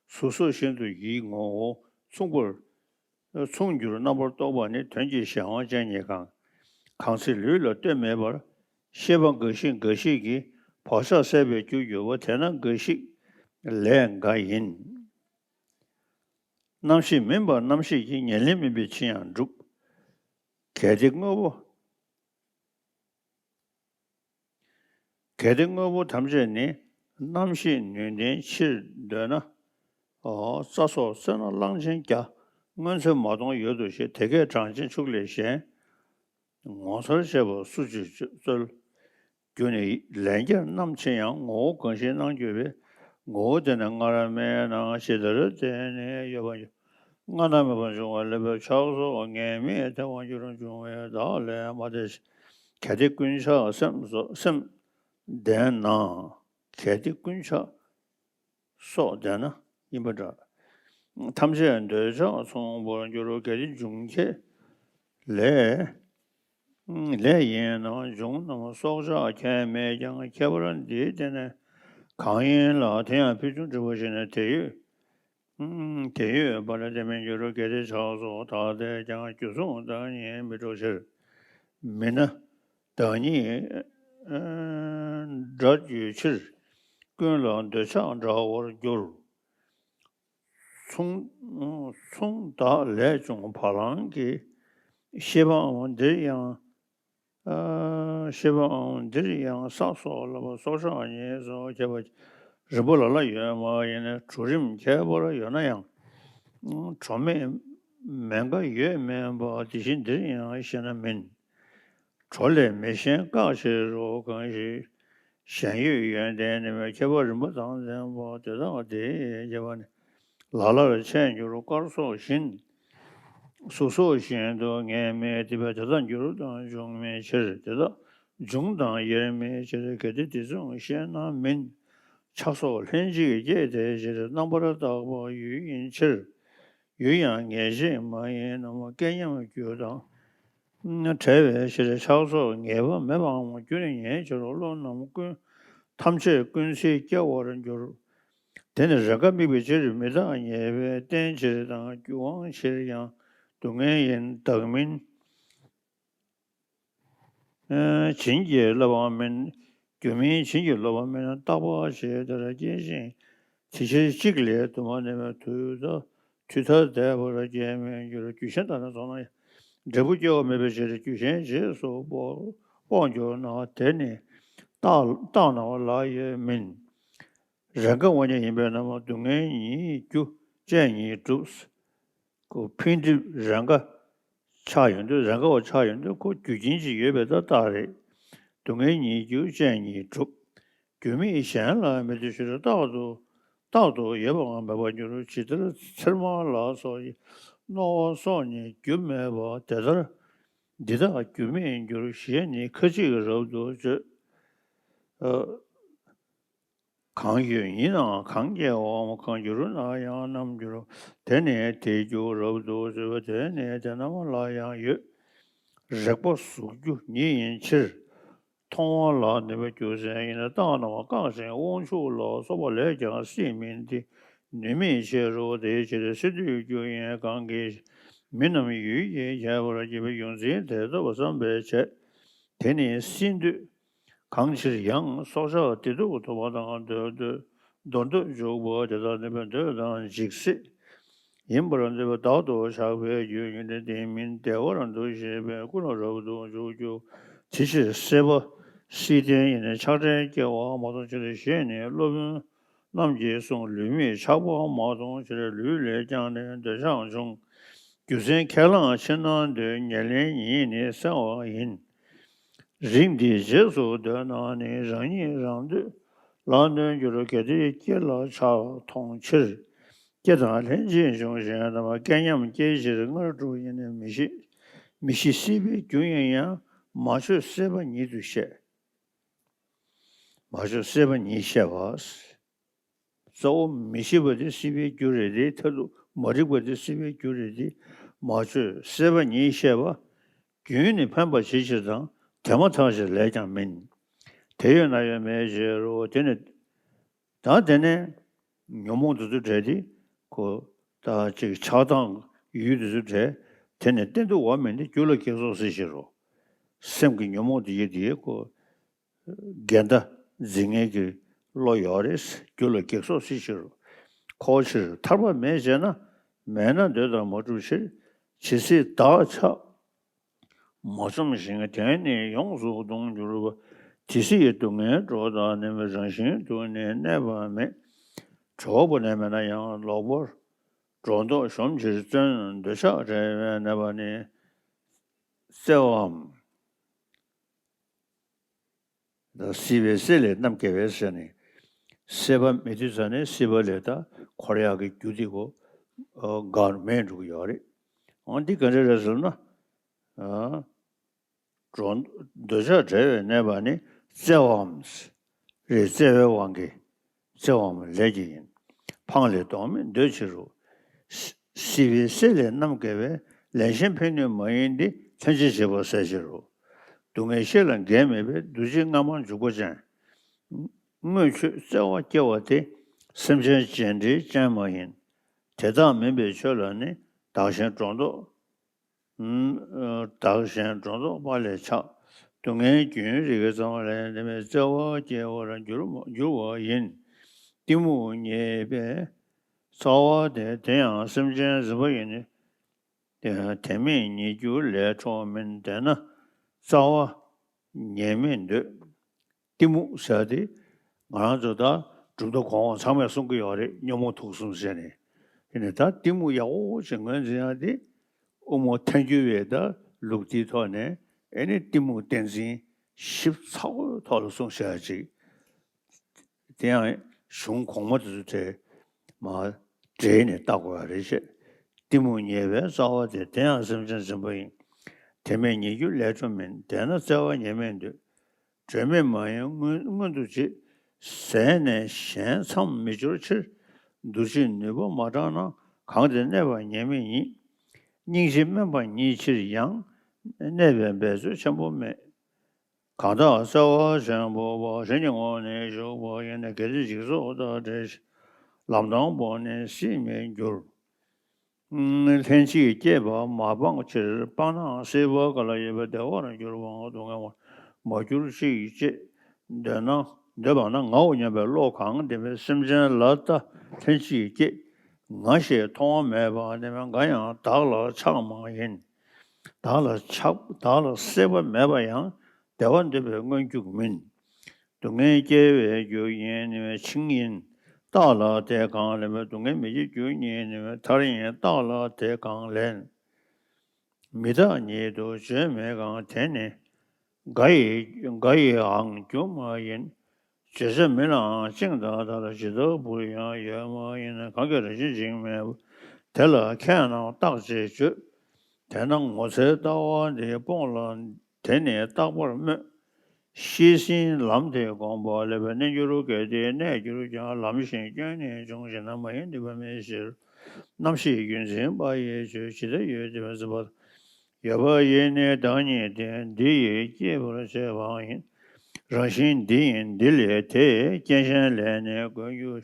གཟུགས་སོགས་བཞིན་དུ་ཡིད་ངོ་བོ་མཚུངས་པར། མཚུངས་འགྱུར་རྣམ་པར་རྟོག་པ་ནི་དོན་གྱི་གཞན་དབང་ཅན་ཉིད་གང་། གང་ཚེ་ལུས་ལ་ལྟོས་མེད་པར། ཤེས་པ་འགའ་ཞིག་འགའ་ཞིག་གིས་བག་ཆགས་སད་པའི་རྒྱུར་འགྱུར་བ་དེ་ན་འགའ་ཞིག་ལས་འགའ་ཡིན། རྣམ་ཤེས་མིན་པ་རྣམ་ཤེས་ཀྱི་ཉེར་ལེན་མིན་པའི་ཕྱིར་ཡང་འགྲུབ། གལ་ཏེ་དངོས་པོ། གལ་ཏེ་དངོས་པོ་ཐམས་ཅད་ནི་རྣམ་ཤེས་ནུས་ལྡན་ཕྱིར་འདོད་ན། རྩྭ་སོགས་བཙལ་ན་གླང་ཆེན་བརྒྱ། སྔོན་ཚེ་མ་མཐོང་ཡོད་དོ་ཞེས། དེ་སྐད་གྲངས་ཅན་ཕྱུགས་ལས་གཞན། ངོ་མཚར་ཆེ་བ་སུ་ཅིག་རྩོལ། རྒྱུ་ནི་ལན་བརྒྱར་རྣམ་ཕྱེ་ཡང་། ངོ་བོ་གང་ཞིག་སྣང་གྱུར་པའི། ངོ་བོ་དེ་ནི་སྔར་མེད་ན་ཇི་ལྟར་དེ་ནི་ཡོད་པར་འགྱུར། སྔ་ན་མེད་པར་འབྱུང་བ་ལ་བས་ཆགས་སོགས་ངེས་མེད་ཐལ་བར་འགྱུར། འབྱུང་བའི་བདག་ལས་མ་འདས་ཤིང་། གལ་ཏེ་ཀུན་ཆགས་སེམས་སོགས་སེམས་ལྡན་ན། གལ་ཏེ་ཀུན་ཆགས་སོགས་ལྡན་ན་ཡིན་པ་འདྲ། ཐམས་ཅད་འདོད་ཆགས་མཚུངས་པར་འགྱུར། གལ་ཏེ་འབྱུང་ཁྱད་ལས། ལས་ཡིན་ན་འབྱུང་རྣམས་སྲོག་ཆགས་ཁྱད་མེད་ཀྱང་། ཁྱད་པར་འདིའི་སྟེང་ནས་གང་ཡིན་ལ། དེ་ཡང་ཕུལ་བྱུང་འབྲས་བུ་ཞེ་ན། དེ་ཡོད། དེ་ཡོད་པ་ལ་དེ་མི་འགྱུར། གལ་ཏེ་ཆགས་སོགས་ཐ་དད་ཀྱང་། རྒྱུ་མཚུངས་བདག་ཉིད་མི་འགྲོ་ཕྱིར། མིན་ན་བདག་ཉིད་སྒྲ་བརྗོད་ཕྱིར། ཀུན་ལ་འདོད་ཆགས་འདྲ་བར་འགྱུར། མཚུངས་མཚུངས་བདག་ལས་བྱུང་བ་ལང་གི། ཤེས་པའམ་འདིར་ཡང་། ཤེས་པའམ་འདིར་ཡང་ས་སོགས་ལ་སོགས་སྲོག་ཆགས་ཉིད་སོགས་ཁྱད་པར་རིམ་པ་ལ་ལ་ཡོད་མ་ཡིན་ན། གྲོ་རིམ་ཁྱད་པར་ཡོད་ན་ཡང་། གྲོ་མེད་མེད་འགའ་ཡོད་མིན་པ་དེ་བཞིན་འདིར་ཡང་ཞེ་ན་མིན། གྲོ་ལས་མི་གཞན་བཀག་ཕྱིར་རོ། གང་ཞིག་གཞན་ཡོད་ཡོན་ཏན་ནི་མེད། ཁྱད་པར་རིམ་པ་དང་ལྡན་པ་དེ་དག་དེའི་ཁྱད་པར་ནི། ལ་ལར་ཆད་འགྱུར་སྐར་ཚོགས་བཞིན། གཟུགས་སོགས་གཞན་དུ་ངེས་མེད་དེ། དེ་དག་འགྱུར་དང་འབྱུང་མེད་ཕྱིར། དེ་དག་འབྱུང་དང་ཡོད་མེད་ཕྱིར། གལ་ཏེ་དེ་མཚུངས་ཤེས་ན་མིན། ཆགས་སོགས་ལྷན་ཅིག་སྐྱེས་དེ་ཕྱིར། རྣམ་པར་བརྟགས་པ་ཡུལ་ཡིན་ཕྱིར། ཡུལ་ཡང་ངེས་ཤེས་མ་ཡིན་ནམ། སྐལ་མཉམ་རྒྱུ་དང་བྲལ་བའི་ཕྱིར། ཆགས་སོགས་ངེས་པ་མེད་པའམ་རྒྱུ་ནི་ངེས་ཕྱིར། བློ་རྣམས་ཀུན་ཐམས་ཅད་ཀུན་སྲིད་སྐྱེ་བར་འགྱུར། དེ་ནི་རེས་འགའ་དམིགས་པའི་ཕྱིར་མི་རྟག་ངེས་པའི་རྟེན་ཕྱིར་དང་། རྒྱུ་དབང་ཕྱིར་ཡང་སྡུག་བསྔལ་ཡིན། བདག་མིན་བྱིན་གྱིས་བརླབ་པའང་མིན། རྒྱུ་མིན་བྱིན་གྱིས་རློབ་པ་མིན། རྟག་པ་ཞེས་དེར་སྐྱེ་ཞིང་། དེ་ཕྱིར་གཅིག་ལས་དུ་མ་ནུས་པའི། དུས་མཐར། དུས་མཐར་འདས་པར་སྐྱེ་མི་འགྱུར། རྒྱུ་གཞན་དག་ནི་མཚོན་ན་ཡང་། འབྲས་བུ་སྐྱེ་བ་མེད་པའི་ཕྱིར། རྒྱུ་གཞན་རྗེས་སུ་དཔོག་དཔོག་འགྱུར་ན། དེ་ནི་རྟག་རྟག་ན་བ་ལ་ཡོད་མིན། རེས་འགའ་དབང་ཉིད་ཡིན་པས་ན། སྡུག་བསྔལ་ཉིད་རྒྱུ་ཅན་ཉིད་གྲུབ། ཁོ་འཕེལ་འགྲིབ་རེས་འགའ་ཆགས་ཡོང་དུས། རེས་འགའ་བ་ཆགས་ཡོང་དུས་ཁོ་རྒྱུ་རྐྱེན་ཅིག་ཡོད་པའི་ད་རྟགས་རེད། སྡུག་བསྔལ་ཉིད་རྒྱུ་ཅན་ཉིད་གྲུབ། རྒྱུ་མེད་གཞན་ལ་མི་ལྟོས་ཕྱིར། རྟག་ཏུ་རྟག་ཏུ་ཡོད་པའང་མེད་པར་འགྱུར། ཇི་ལྟར་ཚེར་མ་ལ་སོགས་ཀྱི། རྣོ་བ་སོགས་ནི་རྒྱུ་མེད་པ། དེ་ལྟར་འདི་དག་རྒྱུ་མེད་འགྱུར། ཞེས་ནི་ཁ་ཅིག་རབ་ཏུ་བརྗོད། གང་ཡོད་ཡིན་ནའང་གང་སྐྱེ་བའམ། གང་འགྱུར་ན་ཡང་རྣམ་འགྱུར། དེ་ནི་དེའི་རྒྱུ་རབ་ཏུ་བརྗོད་པ། དེ་ནི་དེ་རྣམས་ལ་ཡང་ཡོད། རེག་པ་གཟུགས་རྒྱུ་ཉིད་ཡིན་ཕྱིར། མཐོང་བ་ལ་ནུས་པའི་རྒྱུ་མཚན་ཡིན། རྟག་ན་བ་བཀག་ཅིང་དབང་ཕྱུག་ལ་སོགས་པ་ལས་ཀྱང་སྲིད་མིན་ཏེ། ནུས་མེད་ཕྱིར་རོ། དེའི་ཕྱིར་སྲིད་མཐའི་རྒྱུ་ཡིན་གང་གིས། མི་རྣམས་ཡུལ་གྱིས་ཁྱབ་པར་བགྱིས་པའི་ཡོངས་འཛིན་དེ་ཐོབ་པར་བསམ་པའི་ཆེད། དེ་ནི་སྲིད་འདོད། གང་ཕྱིར་ཡང་སྲོག་ཆགས་དེ་དུ་ཐོབ་པ་དང་འདོད་འདོད་མདོར་འདོད་འཇུག་པ་དེ་དག་ནི་བས་འདོད་དང་འཇིགས་སྲིད་ཡིན་པར་འདོད་པ་བདག་ཏུ་ཆགས་པའི་རྒྱུ་ཡིན་ཏེ། དེ་མིན་བདེ་བར་འདུ་ཤེས་པས་ཀུན་ལ་རབ་ཏུ་འཇུག་རྒྱུ། དེ་ཕྱིར་སྲེད་པ་སྲིད་རྟེན་ཡིན་ནས་ཆགས་བྲལ་སྐྱེ་བ་མ་མཐོང་ཕྱིར། ཞེས་ནི་སློབ་དཔོན་རྣམས་ཀྱིས་གསུངས། ལུས་མེད་ཆགས་པ་མ་མཐོང་ཕྱིར། ལུས་ལས་ཀྱང་ནི་འདོད་ཆགས་འབྱུང་། རྒྱུ་མཚན་ཁས་བླངས་ཕྱིར་ན་འདོད། ཉེར་ལེན་ཉིད་ནི་གསལ་བ་ཡིན། རིགས་འདིའི་རྗེས་སུ་འདོད་ན་ནི། རང་ཉིད་རང་འདོད་ལ་གནོད་འགྱུར། གལ་ཏེ་སྐྱེ་ལ་ཆགས་མཐོང་ཕྱིར། སྐྱེ་དང་ལྷན་ཅིག་འབྱུང་ཞེས་དམ་པ། སྐལ་མཉམ་སྐྱེ་ཕྱིར་སྔར་དྲུག་ཡིན། མི་ཤི་མི་ཤི་སྲིད་པའི་རྒྱུ་ཡིན་ཡང་། མ་བཅོས་སྲེད་པ་ཉིད་དུ་བཤད། མ་བཅོས་སྲེད་པ་ཉིད་བཤད་པ། གཙོ་བོ་མི་ཤི་བ་དེ་སྲིད་པའི་རྒྱུ་རེད་དེ། མཐར་ཐུག་མ་རིག་པ་དེ་སྲིད་པའི་རྒྱུ་རེད་དེ། མ་བཅོས་སྲེད་པ་ཉིད་བཤད་པ། རྒྱུན་ནི་ཕན་པ་ཇི་ཕྱིར་དང་། དེ་མ་ཐག་ཅིག་ལས་ཀྱང་མིན། དེ་ཡོད་ན་ཡོད་མེད་ཕྱིར་རོ། དེ་ནི་ད་དེ་ནས་ཉོན་མོངས་དེ་ཚོ་བྲལ་ཏེ་ཁོ་ད་ཅིག་ཆགས་སྡང་ཡུལ་དེ་ཚོ་བྲལ། དེ་ནི་གཏན་དུ་བ་མིན་ཏེ། རྒྱུ་ལ་སྐྱེ་སོགས་སྲིད་ཕྱིར་རོ། སེམས་ཀྱི་ཉོན་མོངས་དེ་ཡི་དེ་ཁོ་འགལ་ཟླ་འཛིན་མཁན་གྱི་བློ་ཡོད་རེད། རྒྱུ་ལ་གེགས་སོགས་སྲིད་ཕྱིར་རོ། འཁོར་ཕྱིར་ཐར་པ་མེད་ཅེ་ན། མེད་ན་འདོད་དང་མ་གྲུབ་ཕྱིར། ཇི་སྲིད་བདག་ཆགས་མ་བཅོམ་ཞིང་། དེ་ནི་ཡོངས་སུ་གདུང་འགྱུར་བ། དེ་སྲིད་སྡུག་བསྔལ་སྒྲོ་བཏགས་ནི། རང་བཞིན་དུ་ནི་གནས་པ་མེད། གྲོགས་པོ་ནི་མེད་ན་ཡང་། ལོག་པར་སྒྲོ་འདོགས་གཞོམ་ཕྱིར་བརྩོན། འདོད་ཆགས་བྲལ་བའི་གནས་པ་ནི། བརྩེ་བའམ། ད་སྲིད་པའི་སྲེད་ལས་རྣམ་རྒྱལ་བའི་ཟེར་ནས། སྲེད་པ་མེད་དུས་ཙ་ནས་སྲིད་པ་ལས་ད་འཁོར་ཡག་གི་རྒྱུ་དེ་གོ་འགག་མེད་འགྲོ་གི་ཡོད་རེད། འོ་འདི་ག་འདྲ་རེད་ཟེར་ན། སྒྲོ་འདོད་ཆགས་བྲལ་བའི་གནས་པ་ནི་བརྩེ་བའམ། རེད། བརྩེ་བའི་དབང་གིས། བརྩེ་བའམ་ལས་ཀྱི་ཡིན། འཕངས་ལས་ལྡོག་མེད་འདོད་ཕྱིར་རོ། སྲིད་པའི་སྲེད་ལས་རྣམ་རྒྱལ་བས། ལན་གཞན་ཕན་གནོད་མ་ཡིན་ཏེ། ལྷན་ཅིག་བྱེད་པ་ཟད་ཕྱིར་རོ། སྡུག་བསྔལ་ཤེས་ལ་འགལ་མེད་པས། འདུ་བྱེད་སྔ་མ་འཇུག་པ་ཅན། དངོས་ཆོས་བརྩེ་བ་སྐྱེ་བ་དེ། སེམས་ཅན་རྗེས་འབྲེལ་ཅན་མ་ཡིན། དེ་དག་མིན་པའི་ཆོས་ལ་ནི། བདག་གཞན་སྒྲོ་འདོགས། བདག་གཞན་སྒྲོ་འདོགས་པ་ལས་ཆགས། སྡུག་བསྔལ་རྒྱུན་རིང་གི་ཙམ་ལས། དེ་མིན་བརྩེ་བ་སྐྱེ་བར་འགྱུར་འགྱུར་བ་ཡིན། གཏི་མུག་ཉེས་པའི་རྩ་བ་དེ། དེ་ཡང་སེམས་ཅན་འཛིན་པ་ཡིས་ནི། དེ་མེད་ཉེས་རྒྱུ་ལས་འཕྲོ་མིན། དེས་ན་རྩ་བ་ཉེས་མེད་འདོད། གཏི་མུག་ཟེར་དེ་ང་རང་ཚོ་ད་གྲུབ་མཐའ་གོང་འོག་ཚང་མས་གསུང་གི་ཡོད་རེད། ཉོན་མོངས་དུག་གསུམ་ཟེར་ནས། དེ་ནས་ད་གཏི་མུག་ཡག་པོ་ཞིག་ངོས་འཛིན་ཡག་དེ་དབུ་མ་ཐལ་འགྱུར་བའི་ད་ལུགས་དེའི་ཐོག་ནས་ཨེ་ནི་གཏི་མུག་བསྟན་འཛིན་ཞིབ་ཚགས་པོའི་ཐོག་ལ་གསུངས་བཞག་ཅིག་དེ་ཡང་གཞུང་གོང་མ་དེ་ཚོ་དེ་མ་ འབྲེལ་ནས་བལྟ་དགོས་པ་རེད་ཅེས། གཏི་མུག་ཉེས་པའི་རྩ་བ་དེ། དེ་ཡང་སེམས་ཅན་འཛིན་པ་ཡིན། དེ་མེད་ཉེས་རྒྱུ་ལས་གྲོལ་མིན། དེས་ན་བརྩེ་བ་ཉེས་མེད་འདོད། གྲོལ་མེད་མ་ཡིན་མངོན་མངོན་དུ་བྱེད། ཟད་ནས་གཞན་མཚམས་མི་སྦྱོར་ཕྱིར། འདུ་བྱེད་ནུས་པ་མ་དྲངས་ན། གང་དེ་གནས་པ་ཉེས་མེད་ཉིད། སྙིང་རྗེ་དམན་པ་ཉིད་ཕྱིར་ཡང་། གནས་པའི་འབད་རྩོལ་ཆེན་པོ་མེད། གང་དག་བརྩེ་བ་ཆེན་པོ་པོ། གཞན་གྱི་ངོ་ནས་ཞུགས་པ་ཡིན། གལ་ཏེ་འཇིག་ཚོགས་དང་བྲལ་ཞིང་། ལམ་དང་པོ་ནས་སྲིད་མི་འགྱུར། ལྷན་ཅིག་སྐྱེས་པ་མ་སྤངས་ཕྱིར། སྤངས་ནའང་སྲིད་པ་ག་ལ་ཡོད་པ། བདེ་བར་འགྱུར་བའང་སྡུག་བསྔལ་བར་མ་གྱུར་ཅིག་ཅེས་འདོད་ན། འདོད་པ་ན་ངའོ་སྙམ་པའི་བློ་གང་ལྡན་པའི་སེམས་ཅན་ལ་ལྟ། ལྷན་ཅིག་སྐྱེས། ང་ཞེས་མཐོང་བ་མེད་པ་ནི་འགའ་ཡང་བདག་ལ་ཆགས་མ་ཡིན། བདག་ལ་ཆགས་བདག་ལ་སྲེད་པ་མེད་པ་ཡང་། བདེ་བ་འདོད་པའི་མངོན་འགྱུར་མིན། སྡུག་བསྔལ་སྐྱེ་བའི་རྒྱུ་ཡིན་ནི་འཆིང་ཡིན། བདག་ལ་དེ་གང་ལེན་པ། སྡུག་བསྔལ་མི་སྐྱེ་རྒྱུ་ཡིན་ནི་མཐར་ཡིན། བདག་ལ་དེ་གང་ལེན། མི་རྟག་ཉིད་དུ་བརྗོད་མི་གང་། དེ་ནི་འགའ་ཡི་འགའ་ཡིའང་རྒྱུ་མ་ཡིན། བརྗོད་བྱ་མིན་ནའང་བཅིངས་དང་ལྡན་ལ་ཇི་ལྟ་བུར་ཡང་ཡོད་མ་ཡིན། གང་གིས་རང་བཞིན་འཇིག་མེད་པ། དེ་ལ་ཁས་རྣམས་བཏགས་ཅེས་བརྗོད། དེས་ན་ངོ་ཚའི་ལྟ་བ་འདི་སྤོངས་ལ། དེ་ནི་རྟག་པར་སྨོད། ཤེས་ཟིན་ལམ་དེ་བསྒོམས་པ་ལེགས་པའི་རྣལ་འབྱོར་གལ་ཏེ་གནས་གྱུར་ཀྱང་། ལམ་ཞིག་སྐྱོན་ནས་བྱུང་ཞེ་ན། མ་ཡིན་འདུས་པ་མེད་ཕྱིར། རྣམ་ཤེས་རྒྱུད་འཛིན་པ་ཡིས་བརྗོད། ཇི་ལྟར་ཡོད་དེ་བས་འཛིན་པ་ཡོད་པ་ཡིས་ནི་བདག་ཉིད་བསྟན། འདི་ཡིས་སྐྱེད་པར་བྱེད་པའང་ཡིན། རང་བཞིན་འདི་ཡིན་འདི་ལས་དེ། རྐྱེན་གཞན་ལས་ནི་འགོས་འགྱུར།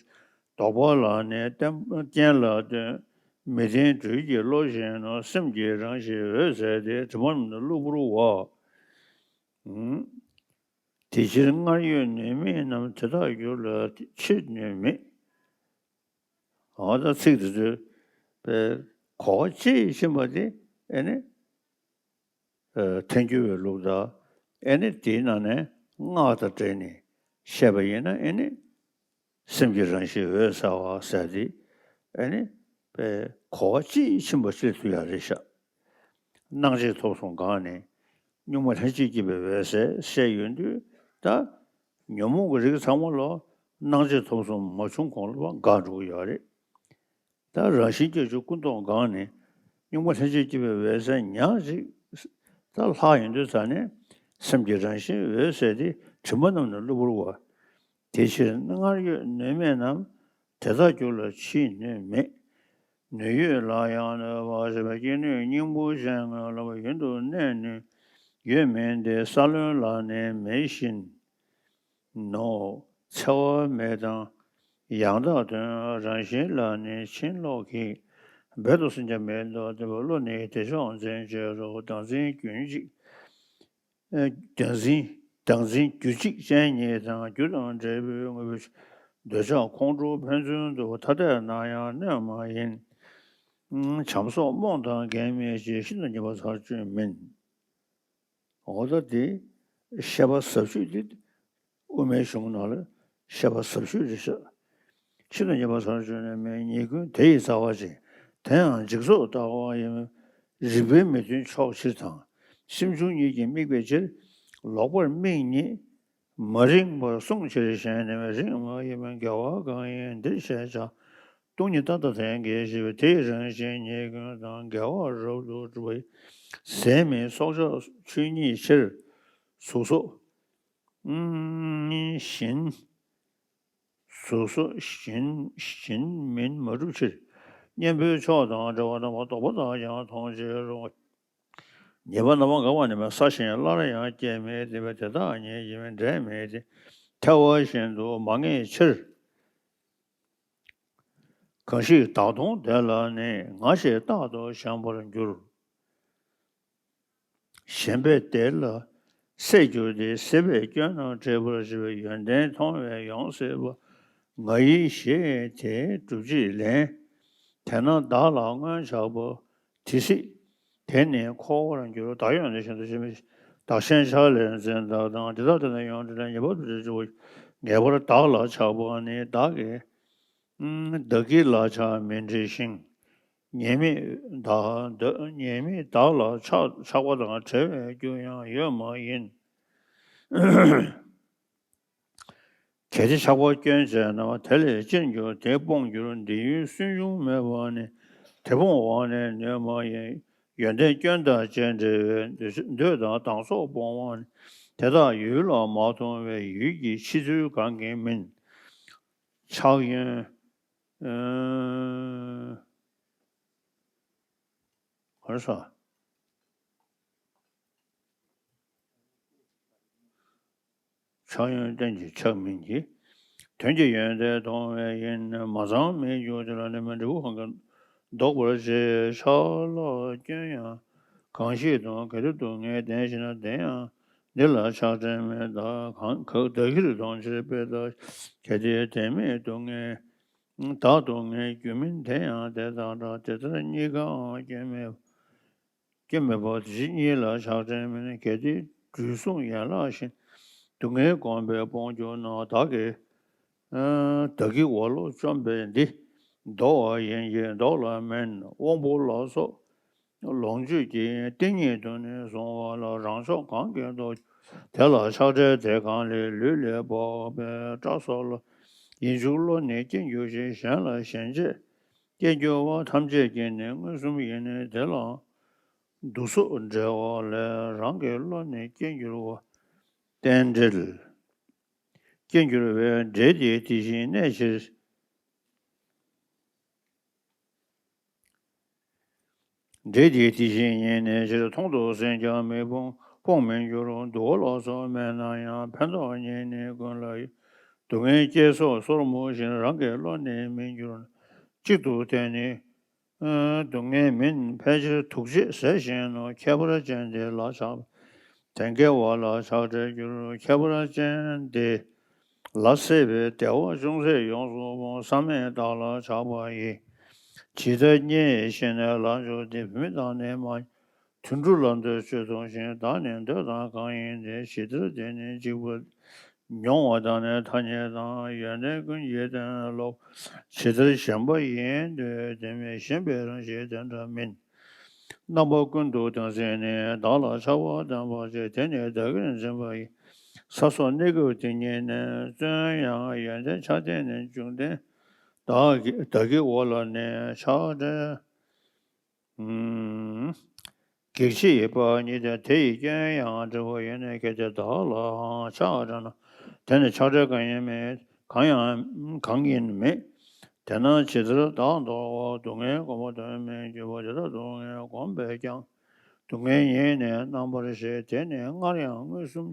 ལྡོག་པ་ལ་ནི་རྟེན་རྐྱེན་ལ་ལྟོས། མི་ལྡན་སྦྲུལ་གྱི་བློ་བཞིན་ནོ། སེམས་ཀྱི་རང་བཞིན་འོད་གསལ་ཏེ། དྲི་མ་རྣམས་ནི་གློ་བུར་བ། དེ་ཕྱིར་སྔར་ཡོད་ནུས་མེད་རྣམས། དེ་དག་གྱུར་ལ་ཕྱིས་ནུས་མེད། འོ་ད་ཚིག་དེ་ཚོའི་གོ་བ་དཔྱིས་ཕྱིན་པ་དེ་ཨེ་ནི། ཐལ་འགྱུར་བའི་ལུགས་དང་། ཨེ་ནི་དེའི་ནང་ནས་སྔགས་དང་འབྲེལ་ནས་བཤད་པ་ཡིན་ན། ཨེ་ནི་སེམས་ཀྱི་རང་བཞིན་འོད་གསལ་བ་ཟེར་དེ་ཨེ་ནི་གོ་བ་དཔྱིས་ཕྱིན་པ་ཞིག་ལ་ཐུག་ཡག་རེད་ཤག་སྣང་མཆེད་ཐོབ་གསུམ་འགགས་ནས་གཉུག་མ་ལྷན་ཅིག་སྐྱེས་པའི་འོད་གསལ་བཤད་ཡོང་དུས། ད་ཉོན་མོངས་ཀྱི་རིགས་ཚང་མ་ལ་སྣང་མཆེད་ཐོབ་གསུམ་མ་བྱུང་གོང་ལ་འགག་འགྲོ་གི་ཡོད་རེད། ད་རང་བཞིན་སྐྱེ་འགྱུར་ཀུན་རྟོག་འགགས་ནས་གཉུག་མ་ལྷན་ཅིག་སྐྱེས་པའི་འོད་གསལ་ཉག་གཅིག་ད་ལྷག་ཡོང་དུས་ཙ་ནས། སེམས་ཀྱི་རང་བཞིན་འོད་གསལ་དེ་དྲི་མ་རྣམས་ནི་གློ་བུར་བ། དེ་ཕྱིར་སྔར་ཡོད་ནུས་མེད་རྣམས། དེ་དག་གྱུར་ལ་ཕྱིས་ནུས་མེད། ནུས་ཡོད་ལ་ཡང་གནོད་པ་ཞེས་པའི་སྐྱེ་ནུས་སྙིང་པོ་ཅན་ངོས་ལ་ཡུན་དུ་གནས་ནུས་ཡོད་མིན་ཏེ། ས་བློན་ལ་ནི་མེད་བཞིན་ནོ། འཚེ་བ་མེད་དང་ཡང་དག་དོན། རང་བཞིན་ལ་ནི་ཕྱིན་ལོག་གིས། འབད་དུ་སེམས་ཀྱང་མི་འདོར་བསྟན་པའི་བློ་ནི་དེ་ཕྱོགས་འཛིན་བྱེད་རོ། བདག་འཛིན་རྒྱུན་གཅིག་བདག་འཛིན་བདག་འཛིན་རྒྱུད་གཅིག་ཅན་ཉིད་དང་། རྒྱུ་དང་འབྲས་བུའི་དངོས་པོའི་འདོད་ཆགས་ཁོང་ཁྲོ་ཕན་ཚུན་དུ། ཐ་དད་ན་ཡང་གནོད་མ་ཡིན། བྱམས་སོགས་རྨོངས་དང་འགལ་མེད་ཅིང་། ཤིན་ཏུ་ཉེས་པ་ཚར་གཅོད་མིན། འོ་ད་དེ་བཤད་པ་ཟབ་ཤོས་དེ་དབུ་མའི་གཞུང་ནང་ལ་བཤད་པ་ཟབ་ཤོས་རེད་ཤག་ཤིན་ཏུ་ཉེས་པ་ཚར་གཅོད་ནི་མེད། ཉེས་ཀུན་དེ་ཡི་རྩ་བ་ཅན། དེ་ཡང་འཇིག་ཚོགས་ལྟ་བ་ཡིན། རིགས་པའི་མི་མཐུན་ཕྱོགས་ཕྱིར་དང་། སེམས་བྱུང་ཉིད་ཀྱིས་དམིགས་པའི་ཕྱིར། ལོག་པར་དམིགས་ཉིད་མ་རིག་པར་བསྲུང་ཕྱིར། གཞན་ནི་རིགས་མ་ཡིན་པའི་འགལ་བ་གང་ཡིན་འདིར་བཤད་བྱ། སྟོང་ཉིད་རྟག་ཏུ་དེ་འགལ་ཞེས་པའི་དེའི་རང་བཞིན་ཉེས་ཀུན་དང་འགལ་བ་རབ་ཏུ་གྲུབ་པ་ཡི། ཟད་མིན་སྲོག་ཆགས་ཆོས་ཉིད་ཕྱིར། གཟུགས་སོགས་གཞན། གཟུགས་སོགས་གཞན་གཞན་མིན་མ་གྲུབ་ཕྱིར། གཉེན་པོའི་ཕྱོགས་དང་བྲལ་བ་དང་། ལྡོག་པ་དག་ཀྱང་མཐོང་བྱེད་རུང་། ཉེས་པ་རྣམ་པར་འགགས་པ་ནི་མེད། ས་གཞན་སླར་ཡང་སྐྱེ་མེད་དེ། དེ་དག་ཉིད་ཀྱིས་འབྲལ་མེད་དེ། ཐལ་བ་བཞིན་དུ་མ་ངེས་ཕྱིར། གང་ཞིག་བདག་མཐོང་དེ་ལ་ནི། ང་ཞེས་རྟག་ཏུ་བཞེངས་པར་འགྱུར། ཞེན་པས་དེ་ལ་སྲེད་འགྱུར་ཏེ། སྲེད་པས་སྐྱོན་རྣམས་འདྲེས་པར་བྱེད། ཡོན་ཏན་མཐོང་བས་ཡོངས་སྲེད་པ། ང་ཡི་ཞེས་དེ་སྒྲུབ་བྱེད་ལན། དེས་ན་བདག་ལ་མངོན་ཆགས་པ། དེ་སྲིད་དེ་ནི་འཁོར་བར་འགྱུར། བདག་ཡོད་ནི་བཞིན་དུ་ཤེས་མི་ཤེས། བདག་གཞན་ཕྱག་ལས་འཛིན་བདག་དང་། འདི་དག་དེ་ནི་ཡོངས་འདྲིས་ལས། ངེས་པར་དུ་འདྲིས་འགྱུར་བ། ངེས་པར་བདག་ལ་ཆགས་པ་ནི། བདག་གི་བདག་གི་ལ་ཆགས་མི་འདྲིས་ཤིང་། ཉེས་དམིགས་བདག་ཉེས་དམིགས་བདག་ལ་ཆགས་ཆགས་པ་དང་བྲལ་བའི་རྒྱུ་ཡང་ཡོད་མ་ཡིན། གལ་ཏེ་ཆགས་པ་སྐྱོན་བྱས་ན། དེ་ལས་ཅི་འགྱུར་དེ་སྤོང་འགྱུར། འདི་ཡུལ་སུན་འབྱུང་མེད་པ་ནི། དེ་སྤོང་བ་ནི་ནུས་མ་ཡིན། ཡོན་ཏན་སྐྱོན་དང་ཅི་འབྲེལ་བའི། འདོད་དང་སྡང་ཟོག་སྤོང་བ་ནི། དེ་དག་ཡུལ་ལ་མ་མཐོང་བས། ཡུལ་གྱི་ཕྱི་ཚུལ་གང་གིས་མིན། ཆགས་ཡུལ་ཨ། ག་རེ་ཟེར། ཆགས་ཡུལ་རྟེན་ཅིང་ཆགས་མིན་གྱི། དོན་གྱི་ཡོན་ཏན་མཐོང་བས་ཡིན། མ་ཚང་མི་འགྱུར་དེ་ལ་ནི། མི་འབྲས་བུ་གང་གིས་ལྡོག་པར་བྱེད། ཆགས་ལ་སྐྱོན་ཡང་གང་ཞིག་དང་། གལ་ཏེ་སྡུག་བསྔལ་ལྡན་ཞེ་ན། དེ་ཡང་འདི་ལ་ཆགས་བྲལ་མིན། བདག་གང་གང་བདག་གིར་མཐོང་ཕྱིར་སྤེལ་ལྟར། གལ་ཏེ་དེ་མིན་སྡུག་བསྔལ་བདག་སྡུག་བསྔལ་རྒྱུ་མིན། དེ་ཡང་དེ་དང་འདྲ། དེ་ལྟར་གཉིས་ཀའང་སྐྱོན་མེད་སྐྱོན་མེད་པ། དེ་ཕྱིར་གཉིས་ལ་ཆགས་བྲལ་མིན། གལ་ཏེ་དུས་གསུམ་ཡན་ལག་བཞིན། སྡུག་བསྔལ་བསྒོམས་པས་སྤོང་གྱུར་ན། བདག་གི་བདག་གི་འོག་ལོག་བཅོམ་པས་འདི། ལྡོག་པ་ཡིན་གྱི་ལྡོག་ལ་མིན། དབང་པོ་ལ་སོགས་ལོངས་སྤྱོད་ཀྱི། རྟེན་ཉིད་དུ་ནི་བཟུང་བ་ལ། རང་ཕྱོགས་གང་གིས་ལྡོག་དེ་ལ་ཆགས་བྲལ། དེ་གང་ལས་ལུས་ལས་འཕགས་པའི་སྐྲ་སོགས་ལ། ཡིད་འབྱུང་བློ་ནི་སྐྱེ་འགྱུར་ཞིང་། གཞན་ལ་ཞེན་བྱས་སྐྱེ་འགྱུར་བ། ཐམས་ཅད་ཀྱི་ནི་མངོན་སུམ་ཡིན། དེ་ལའང་བསྡུ་སོགས་འབྲེལ་བ་ལས། རང་གི་བློ་ནི་སྐྱེ་འགྱུར་བ། རྟེན་འབྲེལ་སྐྱེ་འགྱུར་བའི། འབྲེལ་དེ་དེ་བཞིན་གནས་ཕྱིར། འབྲེལ་དེ་དེ་བཞིན་ཉིད་གནས་ཕྱིར། མཐོང་དུ་ཟིན་ཀྱང་མི་སྤོང་། སྤོང་མི་འགྱུར་སྡུག་པོ་ལ་སོགས་མེད་ན་ཡང་། ཕན་འདོགས་ཉིད་ནི་ཀུན་ལ་ཡོད། སྡུག་བསྔལ་སྐྱེ་སོགས་སོར་མོ་བཞིན། རང་གི་བློ་ནི་མི་འགྱུར་ན། གཅིག་ཏུ་དེ་ནི་སྡུག་བསྔལ་མིན། ཕལ་ཆེར་དུག་ཅེས་ཟད་བཞིན་ནོ། ཁྱད་པར་ཅན་དེ་ལ་ཆགས་པ་དེ་འགལ་བ་ལ་ཆགས་བྲལ་འགྱུར། ཁྱད་པར་ཅན་དེ་ལ་སྲེད་པའི་བདེ་བ་ཅུང་ཟད་ཡོངས་སུ་སྤོང་། བསམ་མེད་བདག་ལ་ཆགས་པ་ཡིས། ཇི་ལྟར་བརྙས་ཤེས་ནས་ལ་འཇུག་སྟེ། བུད་མེད་དང་ནི་མ་དུད་འགྲོ་ལ་འདོད་ཆོས་མཐོང་ཞིང་། བདག་ནི་འདོད་དང་གང་ཡིན་ཏེ། ཇི་ལྟར་དེ་ནི་གཅིག་པུ་མྱོང་བ་དང་ནི་ཐ་སྙད་དང་། ཡོན་ཏན་ཀུན་གྱི་རྟེན་ལོག་ཇི་ལྟར་ཞེན་པ་ཡིན་འདོད་དེ་མེད། ཞེན་པའི་རང་བཞིན་དེ་འདྲ་མིན། རྣམ་པ་ཀུན་ཏུ་དེ་འཛིན་ནས། བདག་ལ་ཆགས་པ་བརྟན་པར་བྱེད། དེ་ནི་བདག་གིར་འཛིན་པ་ཡིན། ས་སོགས་གནས་སྐབས་དེ་ཉིད་ནས། བརྩོན་ཡང་ཡོན་ཏན་ཆགས་བརྟན་ནི། འབྱུང་ལྡན་བདག་གི་བདག་གི་འོག་ལ་ནི་ཆགས་བྲལ། ཨུམ། གེགས་བྱེད་པ་ཉིད་དེ། དེ་ཡི་སྐྱོན་ཡང་འབྲས་བུ་ཡིན། གལ་ཏེ་བདག་ལའང་ཆགས་བྲལ་ན། དེ་ནི་ཆགས་བྲལ་གང་ཡིན་མེད། གང་ཡང་གང་ཡིན་མེད། དེས་ན་ཇི་ལྟར་བདག་འདོར་བ། སྡུག་བསྔལ་བསྒོམ་པ་དོན་མི་འགྱུར་བ། དེ་ལྟར་སྡུག་བསྔལ་བསྒོམས་པས་ཀྱང་། སྡུག་བསྔལ་ཉིད་ནི་རྣམ་པར་ཤེས། དེ་ནི་སྔར་ཡང་མངོན་སུམ།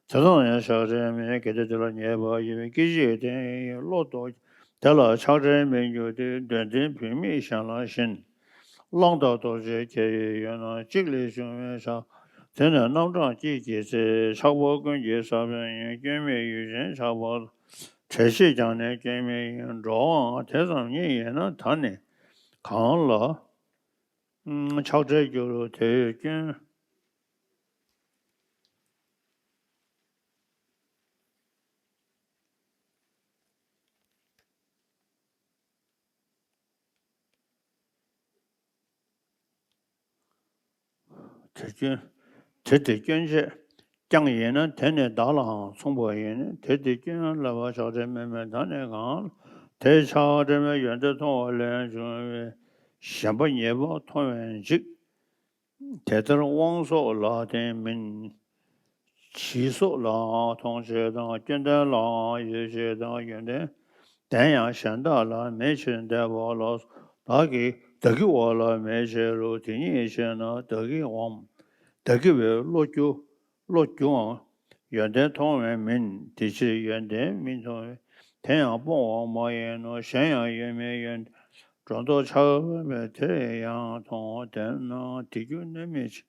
དེ་དག་ཡང་ཆགས་བྲལ་མིན། གལ་ཏེ་དེ་ལ་ངེས་པ་ཡོད་པའི་སྐད་ཅིག་དེ་ཡིས་བློ་ལྡོག་དེ་ལ་ཆགས་བྲལ་མི་འགྱུར་ཏེ། དོན་ལྡན་བུད་མེད་གཞན་ལ་ཞེན། གླང་དང་ལྟོ་འཕྱེ་ཁྱེར་ཡོད་ན། གཅིག་ལས་བྱུང་བའི་ཆགས། དེ་ནི་རྣམ་གྲངས་གཅིག་གི་ཚེ། ཆགས་པ་ཀུན་གྱི་ས་བོན་ཡིན། སྐྱོན་མེད་ཡུལ་ཅན་ཆགས་པ་ལ། བྲལ་ཤེས་ཀྱང་ནི་སྐྱོན་མེད་ཡིན། འགྲོ་བའང་དེ་ཙམ་ཉིད་ཡིན་ན། ད་ནི་གང་ལ་ཆགས་བྲལ་འགྱུར་དེ་ཡོད་སྐྱོན། དེ་སྐྱོན། དེ་དེ་སྐྱོན་བྱས་ཀྱང་ཡིན་ན། དེ་ནི་བདག་ལའང་མཚུངས་པ་ཡིན། དེ་དེ་སྐྱོན་ལ་བ་ཆགས་བྲལ་མེད་མོད། ད་ནི་གང་ལ་དེ་ཆགས་བྲལ་མེད་ཡོན་ཏན་མཐོང་བ་ལས་བྱུང་བའི་ཞེན་པ་ཉེས་པ་མཐོང་བས་འཇིགས། དེ་ལྟར་དབང་སོགས་ལ་བརྟེན་མིན། བྱིས་སོགས་ལའང་མཐོང་བྱེད་དང་། སྐྱོན་ལྡན་ལའང་ཡོད་བྱེད་དང་། ཡོན་ཏན་ལྡན་ཡང་གཞན་དག་ལ་མེད་ཕྱིར་འདོད་པ་ལ། བདག་གི་བདག་གི་འོག་ལ་མེད་བྱེད་རུང་། དེ་ཉིད་ཤེས་ན་བདག་གི་འོག་མ། བདག་གི་བའི་བློ་རྒྱུ་བློ་རྒྱུའང་ཡོན་ཏན་མཐོང་བས་མིན། དེ་ཕྱིར་ཡོན་ཏན་མིན་མཐོང་བས། དེ་ཡང་སྤོང་བ་མ་ཡིན་ནོ། གཞན་ཡང་ཡོད་མིན་ཡོན་ཏན་སྒྲོ་འདོགས་ཆགས་པས་དེ་ཡང་མཐོང་། དེས་ན་དེ་རྒྱུ་གནོད་མེད་ཕྱིར་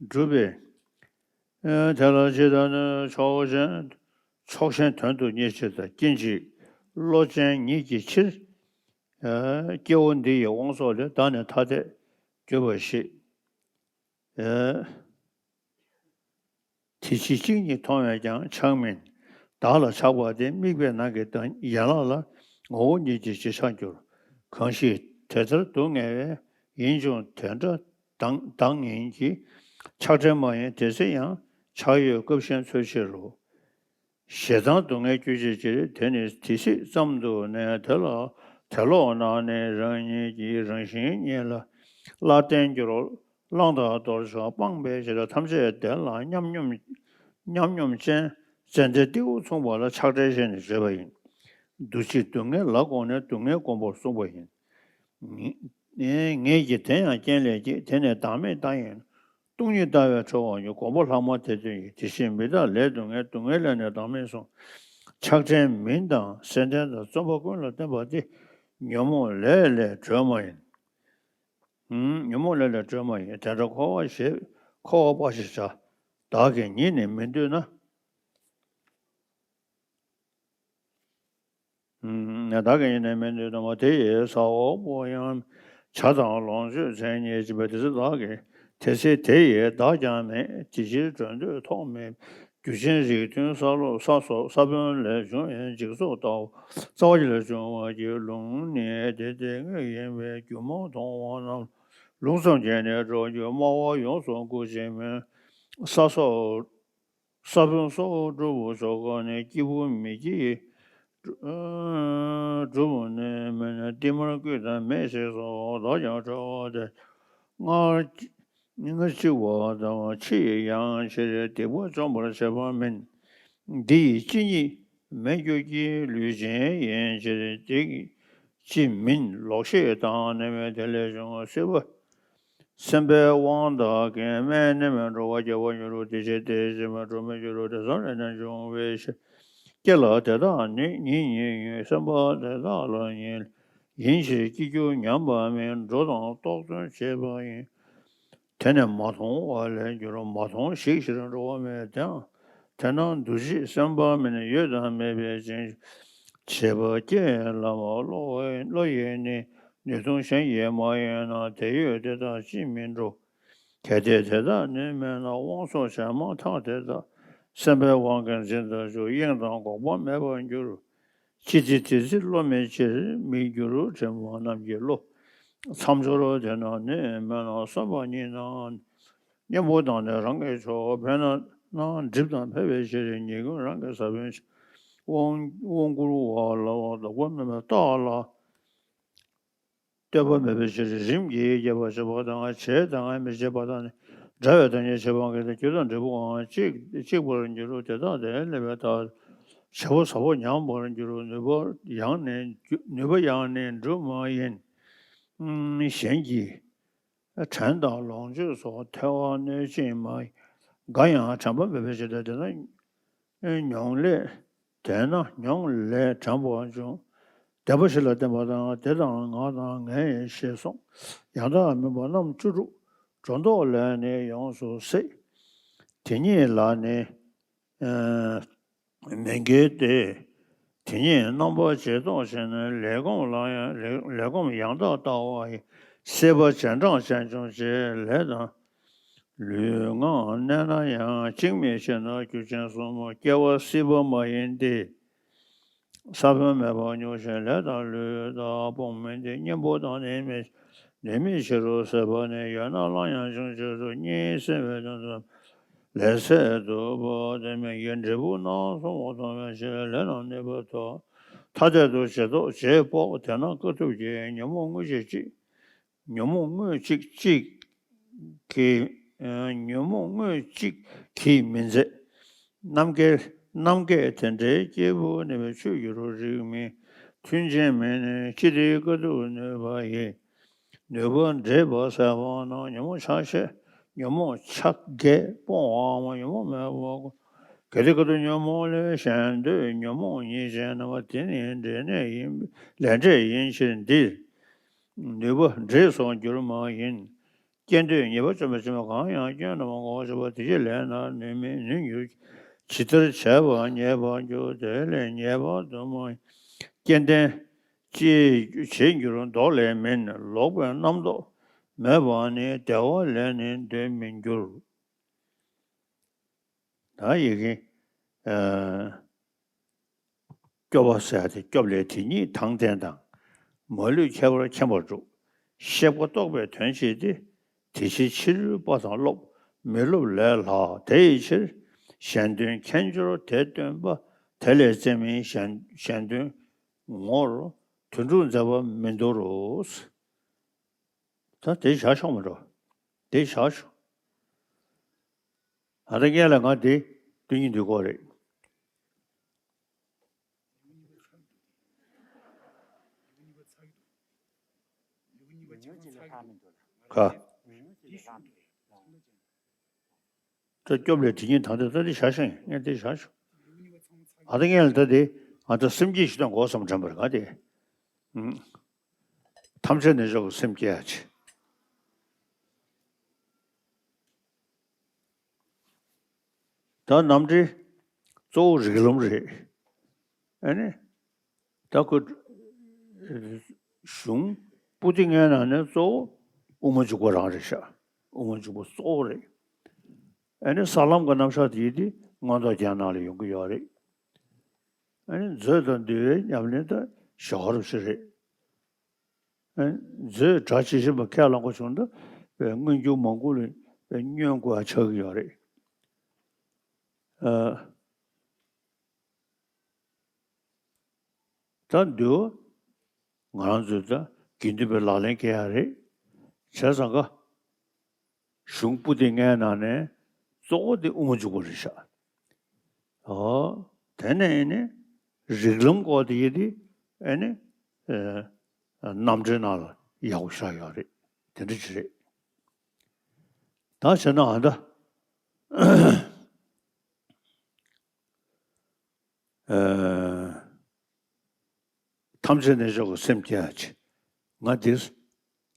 སྒྲུབ་པས། དེ་ལ་ཇི་ལྟར་ནི་ཕྱོགས་ཞེན་ཕྱོགས་ཞེན་དོན་དུ་གཉེར་བྱེད་དང་། རྐྱེན་གཅིག་བློ་ཅན་ཉིད་ཀྱི་ཕྱིར། སྐྱེ་བོ་འདི་ཡི་དབང་སོགས་ལས། བདག་ནི་ཐ་དད་གྱུར་པ་ཞེས། དེ་ཕྱིར་གཅིག་ཉིད་མཐོང་བས་ཀྱང་ཆགས་མིན། བདག་ལ་ཆགས་པ་དེ་དམིགས་པའི་ནང་གི་ཡན་ལག་ལ་ངོ་བོ་ཉིད་ཀྱི་རྗེས་ཆགས་འགྱུར། གང་ཞིག་དེ་ལྟར་སྡུག་བསྔལ་བས། ཡིད་འབྱུང་དེ་འདྲ་བདག་བདག་ཉིད་ཀྱི། ཆགས་བྲལ་མ་ཡིན་དེ་ཚེ་ཡང་། ཆགས་ཡོད་སྐབས་གཞན་འཚོལ་ཕྱིར་རོ། ཞེ་སྡང་སྡུག་བསྔལ་སྐྱེ་བྱའི་ཕྱིར། དེ་ནི་དེ་སྲིད་ཙམ་དུ་ནས་དེ་ལ་དེ་ལོག་ན་ནི་རང་ཉིད་ཀྱི་རང་བཞིན་ཉིད་ལ་སླར་བརྟེན་འགྱུར། བླང་དོར་བྱ་སྤངས་པའི་ཕྱིར། ཐམས་ཅད་བདེན་ལ་མཉམ་སྙོམས་མཉམ་སྙོམས་ཅན། ཙནྡན་ཏེའུ་མཚུངས་པ་ལ་ཆགས་བྲལ་ཞེས་ནི་བརྗོད་པ་ཡིན། འདུ་བྱེད་སྡུག་བསྔལ་ལ་དགོངས་ནས་སྡུག་བསྔལ་སྒོམ་པར་གསུངས་པ་ཡིན། ངེད་ཀྱིས་དེ་ཡང་རྐྱེན་ལས་སྐྱེས། དེ་ནི་བདག་མེད་ལྟ་ཡིན། སྟོང་ཉིད་ལྟ་བས་གྲོལ་བར་འགྱུར། དགོངས་པ་ལྷག་མ་དེ་དོན་ཡིན། དེ་བཞིན་མི་རྟག་ལས་སྡུག་བསྔལ། སྡུག་བསྔལ་ལས་ནི་བདག་མེད་གསུངས། ཆགས་བྲལ་མིན་དང་སེམས་ལྡན་དང་། བརྩོན་པ་ཀུན་ལ་བརྟེན་པ་སྟེ། ཉོན་མོངས་ལས་ལས་གྲོལ་མ་ཡིན། ཉོན་མོངས་ལས་ལས་གྲོལ་མ་ཡིན། དེ་འདྲ་འཁོར་བ་ཞེས་འཁོར་བ་པ་ཞེས་བྱ། བདག་གིས་ཉིད་ནི་མི་འདོད་ན། བདག་གིས་ཉིད་ནི་མི་འདོད་ན། དེ་ཡི་ས་འོག་པོ་ཡང་། བྱ་དང་ལོངས་སྤྱོད་མཚན་ཉིད་ཅན། དེ་ཚེ་བདག་གིས་དེ་ཚེ་དེ་ཡི་བདག་ཀྱང་མེད། དེ་ཕྱིར་གྲོལ་འདོད་ཐོག་མེད། རྒྱུ་ཅན་རིགས་མཐུན་ས་ལུགས་ས་སོགས་ས་བོན་ལས་བྱུང་ཡང་། འཇིག་ཚོགས་ལྟ་བུ་རྩ་བ་ལས་བྱུང་བ་ཡི། ལུང་ནི་དེ་སྟེ་དངོས་ཡིན་པས། སྒྱུ་མ་མཐོང་བ་རྣམས་ལུང་ཙམ་གྱིས་ནི་གྲོལ་འགྱུར། སྨྲ་བ་ཡོངས་སུ་མགུ་བྱེད་མིན། ས་སོགས་ས་བོན་སོགས་སྒྲུབ་པའི་ཆོ་ག་ནི། སྐྱེས་བུ་མི་སྐྱེ་སྒྲུབ་ནི་མིན། ཏིལ་མར་བསྐུས་དང་མེ་བསྲེགས་སོགས། བདག་ཀྱང་གྲོལ་བ་དེ། སྔར་སྔར་འཆི་བ་དང་ཕྱི་ཡི་ཡང་ཕྱིར། སྡིག་པ་བཅོམ་པར་བྱེད་པ་མིན། འདི་ཡི་སྤྱི་ཉིད་མེད་འགྱུར་གྱི། ལུས་ཅན་ཡིན་ཕྱིར་སྡིག་ཅི་མིན། ལོག་ཤེས་དང་ནི་མེད་དེ་ལས་བྱུང་། སྲིད་པ་སེམས་པའི་དབང་དག་གིས། སྨད་ནི་མེད་འགྲོ་བ་སྐྱེ་བར་འགྱུར་རོ། དེ་ཕྱིར་དེ་ཕྱིར་མེད་འགྲོ་མི་འགྱུར་རོ། དེ་ཙམ་རེ་ནས་འབྱུང་བའི་ཕྱིར། སྐྱེ་ལ་དེ་དག་ནི་ཉིད་ཉིད་ཡིན། སེམས་པ་དེ་དག་ལ་ཉིད་ཡིན་ཕྱིར་སྐྱེ་འགྱུར་ཉམས་པ་མིན། འགྲོ་དང་རྟོག་བརྩོན་བྱེད་པ་ཡིན། དེ་ནི་མ་མཐོང་བ་ལས་འགྱུར་རོ། མ་མཐོང་ཞིག་ཕྱིར་འགྲོ་བ་མེད་དེའང་། དེ་ན་འདུ་བྱེད་སེམས་དཔའ་མིན། ཡོད་དང་མེད་པའི་རྗེས་འཇུག་བྱེད་པ་སྐྱེ་ལ་མ། བློ་བློ་ཡིས་ནི་ནུས་མཐུན་གཞན་གྱིས་མ་ཡིན་ན། དེ་ཡོད་དེ་དག་ཅིས་མི་འགྲོ། གལ་ཏེ་དེ་དག་ནི་མེད་ན། དབང་སོགས་གཞན་མ་ཐག་དེ་དག་སེམས་པའི་དབང་གིས་འཛིན་དུ་འཇུག་དབྱིངས་དང་འགོག་པ་མེད་པར་འགྱུར། ཅི་སྟེ་དེ་ཚེ་བློ་མེད་ཕྱིར་མི་འགྱུར། དྲན་པ་རྣམས་ཀྱིས་བློ་མཚམས་སྦྱོར། དེ་ན་ནི་མེད་ན་བསམ་པ་ཉིད་ན། གཉེན་པོ་དང་ནི་རང་གི་ཕྱོགས། ཕན་ན་ན་འགྲིབ་དང་འཕེལ་བའི་ཕྱིར། ཉེས་ཀུན་རང་གི་ས་བོན་ཕྱིར། དབང་དབང་བསྐུར་བ་ལ་ལྡོག་པ་མེད་པའི་རྟགས་ལ་ལྟོས་པ་མེད་པའི་ཕྱིར། རིམ་གྱིས་རྒྱས་པར་བྱེད་པ་དང་། བྱེད་དང་མི་བྱེད་པ་དང་ནི། འདྲ་བའི་བདག་ཉིད་བྱེད་པ་གང་གིས། རྒྱུ་དང་འབྲས་བུའང་གཅིག་གཅིག་པར་འགྱུར་རོ། དེ་དག་དེ་ལས་འཕེལ་བ་དག་བྱེད་པོ་ཟབ་པོ་ཉམས་པར་འགྱུར་རོ། ནུས་པ་ཡང་ནི་ནུས་པ་ཡང་ནི་འགྲུབ་མ་ཡིན། གཞན་གྱིས་དྲན་དང་ལོངས་སྤྱོད་སོགས། ཐལ་བ་གནོད་ཅིང་མ་ཡིན། འགའ་ཡང་དྲན་པ་མེད་པའི་ཕྱིར། དེ་དག་མྱོང་ལས་དེས་ན་མྱོང་ལས་དྲན་པ་འབྱུང་། བདེན་པ་བཞི་ལ་བརྟེན་པ་དང་། དེ་དང་ང་དང་ངའི་ཞེས་གསུངས། ཡང་དག་མིན་པ་རྣམ་བཅུ་དྲུག་སྒྲོ་འདོགས་ལས་ནི་ཡོངས་སུ་སྲེག་དེ་ཉིད་ལ་ནི་མི་འགལ་ཏེ། དེ་ཉིད་རྣམ་པར་འབྱེད་རྟོགས་བྱས་ནས། ལས་བསྒོམ་ལ་ཡང་ལས་ལས་བསྒོམ་ཡང་དག་ལྟ་བ་ཡི། སྲེད་པ་རྗེས་འབྲང་ཅན་འབྱུང་བྱེད་ལས་དང་། ལུས་ངག་གནས་ན་ཡང་གཅིག་མིན་ཕྱིར་ན། རྒྱུ་ཅན་གསུམ་སྐྱེ་བ་སྲིད་པ་མ་ཡིན་ཏེ། ས་བོན་མེད་པར་མྱུར་ཞིང་ལས་དང་ལུས་དག་སྤོང་མིན་ཏེ། གཉེན་པོ་དང་ནི་མི་ནི་མི་ཕྱི་རུ་སྲེད་པ་ནི། ཡོད་ན་སླར་ཡང་འབྱུང་ཕྱིར་དུ། གཉིད་སད་པའི་དོན་དུ་ལས་ཚད་དུ་བབ་དེ་མིན་གྱི། འབྲས་བུ་རྣམ་གསུམ་འོག་ཏུ་མེད་ཕྱིར། ལས་རྣམས་ནུས་པ་ཐོབ། ཐ་དད་དུ་བྱེད་རྟོག་བྱེད་དཔོག་དེས་ན་དཀའ་ཐུབ་ཀྱི། ཉོན་མོངས་དངོས་གཅིག་གཅིག་ཉོན་མོངས་དངོས་གཅིག་གཅིག་གིས། ཉོན་མོངས་དངོས་གཅིག་གིས་མི་འཛད། རྣམ་རྒྱལ་རྣམ་རྒྱལ་དེ་འདྲའི་སྐྱེས་བུ་ནི། ཆོས་འགྱུར་རོ། རིགས་མིན་མཐུན་རྐྱེན་མིན་ནི། ཅི་སྟེ་དཀའ་ཐུབ་ནུས་པ་ཡིས། ནུས་པ་འདྲེས་པ་ཟད་པ་ན། ཉོན་མོངས་ཆགས་ཞེན་ཉོན་མོངས་ཆགས་བརྒྱད་སྤོང་བའམ། ཉོན་མོངས་མེད་པ། གལ་ཏེ་དཀའ་ཐུབ་ཉོན་མོངས་ལས། གཞན་འདོད་ཉོན་མོངས་ཉིད་ཅན་རྣམ་པ། དེ་ནི་འབྲས་གནས་ཡིན་ལས་འབྲས་ཡིན་ཕྱིར་འདིར། ནུས་པ་འདྲེས་སོགས་འགྱུར་མ་ཡིན། རྐྱེན་འདོད་ཉེས་པ་བཅོམ་པའི་ཕྱིར། གང་ཡང་སྐྱོན་རྣམས་འགོག་བྱེད་པ། དེ་ཕྱིར་ལས་རྣམས་ནུས་མིན་ནུས་འགྱུར་གྱི། ཇི་ལྟར་བྱས་པ་ཉེས་པར་འགྱུར། དེ་ལས་ཉེས་པ་དུ་མ་ཡིན། རྐྱེན་ལྡན་ཅེས་བྱེད་འགྱུར་ལྡོག་ལས་མིན། ལོག་པའི་རྣམ་རྟོག་མེད་པ་ནི། བདེ་བ་ལས་ནི་འདོད་མི་འགྱུར། ད་ཡི་གེ་སྐྱོབ་པ་ཟེར་ཏེ། སྐྱོབ་ལས་དེ་ཉིད་དང་ལྡན་དང་། མ་ལུས་ཁྱད་པར་མཁྱེན་པར་སྒྲུབ། གཤེགས་པ་རྟོགས་པའི་དོན་བྱེད་དེ། དེ་ཕྱིར་ཕྱི་རོལ་པ་དང་སློབ་མི་སློབ་ལས་ལྷག་དེ་ཡི་ཕྱིར། གཞན་དོན་མཁྱེན་སྦྱོར་དེ་སྟོན་པ། དེ་ལས་བཙལ་མིན་གཞན་གཞན་དོན་ངོར། དོན་གྲུབ་མཛད་པ་མི་འདོར་རོ། ད་དེ་བཞག་ཤོག་མ་འགྲོ། དེ་བཞག་ཤོག་ཨ་ད་སྔན་ལ་ང་དེ་སྟོན་གྱི་འདུག་གོ་རེད། ག་ད་སྐྱོབ་ལས་དེ་ཉིད་དང་དེ་ད་དེ་བཞག་ཤིང་ངས་དེ་བཞག་ཤོག་ཨ་ད་སྔན་ལ་ད་དེ་ཨ་ད་སེམས་བསྐྱེད་ཞིག་དང་གོ་བསམ་དྲན་པར་ག་དེ། ཐམས་ཅད་གནས་མཆོག་གི་སེམས་བསྐྱེད་ཡ་ཆེ། ད་རྣམ་འགྲེལ་གཙོ་བོ་རིགས་ལམ་རེད། ཨ་ནི། ད་ཁོ་གཞུང་པོ་ཏི་ལྔའི་ནང་ནས་གཙོ་བོ་དབུ་མ་འཇུག་པ་རང་རེད་ཤག་དབུ་མ་འཇུག་པ་གཙོ་བོ་རེད། ཨ་ནི་ས་ལམ་གྱི་རྣམ་གཞག་དེ་ཡིན་ཏེ་མངོན་རྟོགས་རྒྱན་ནང་ལ་ཡོང་གི་ཡོད་རེད། ཨ་ནི་མཛོད་དང་འདུལ་བའི་ཉམས་ལེན་ད་ཞོར་ཞིག་རེད། མཛོད་གྲྭ་ཇི་བཞིན་པ་ཁས་བླངས་པ་བྱུང་ན་མངོན་གྱུར་མང་པོ་ལ་བསྙོན་དགོས་ཆགས་ཀྱི་ཡོད་རེད། ད་འདུལ་བ་ང་རང་ཚོས་ད་དགེ་འདུན་པའི་ལག་ལེན་འཁེལ་ཡ་རེད། བྱས་ཙང་ཀ་གཞུང་པོ་ཏི་ལྔའི་ནང་ནས་གཙོ་བོ་དེ་དབུ་མ་འཇུག་པ་རེད་ཤག་ཨོ། དེ་ནས་ཨེ་ནི་རིགས་ལམ་སྐོར་དེ་ཡིན་དེ་ཨེ་ནི་ཨེ་རྣམ་འགྲེལ་ནང་ལ་ཡག་པོ་བཞག་ཡོད་རེད། དེ་འདྲ་ཅིག་རེད། ད་བྱས་ན་ཨ་ད་ཨེ་ཐམས་ཅད་གནས་མཆོག་གི་སེམས་བསྐྱེད་ཡ་ཆེ། ང་འདིར་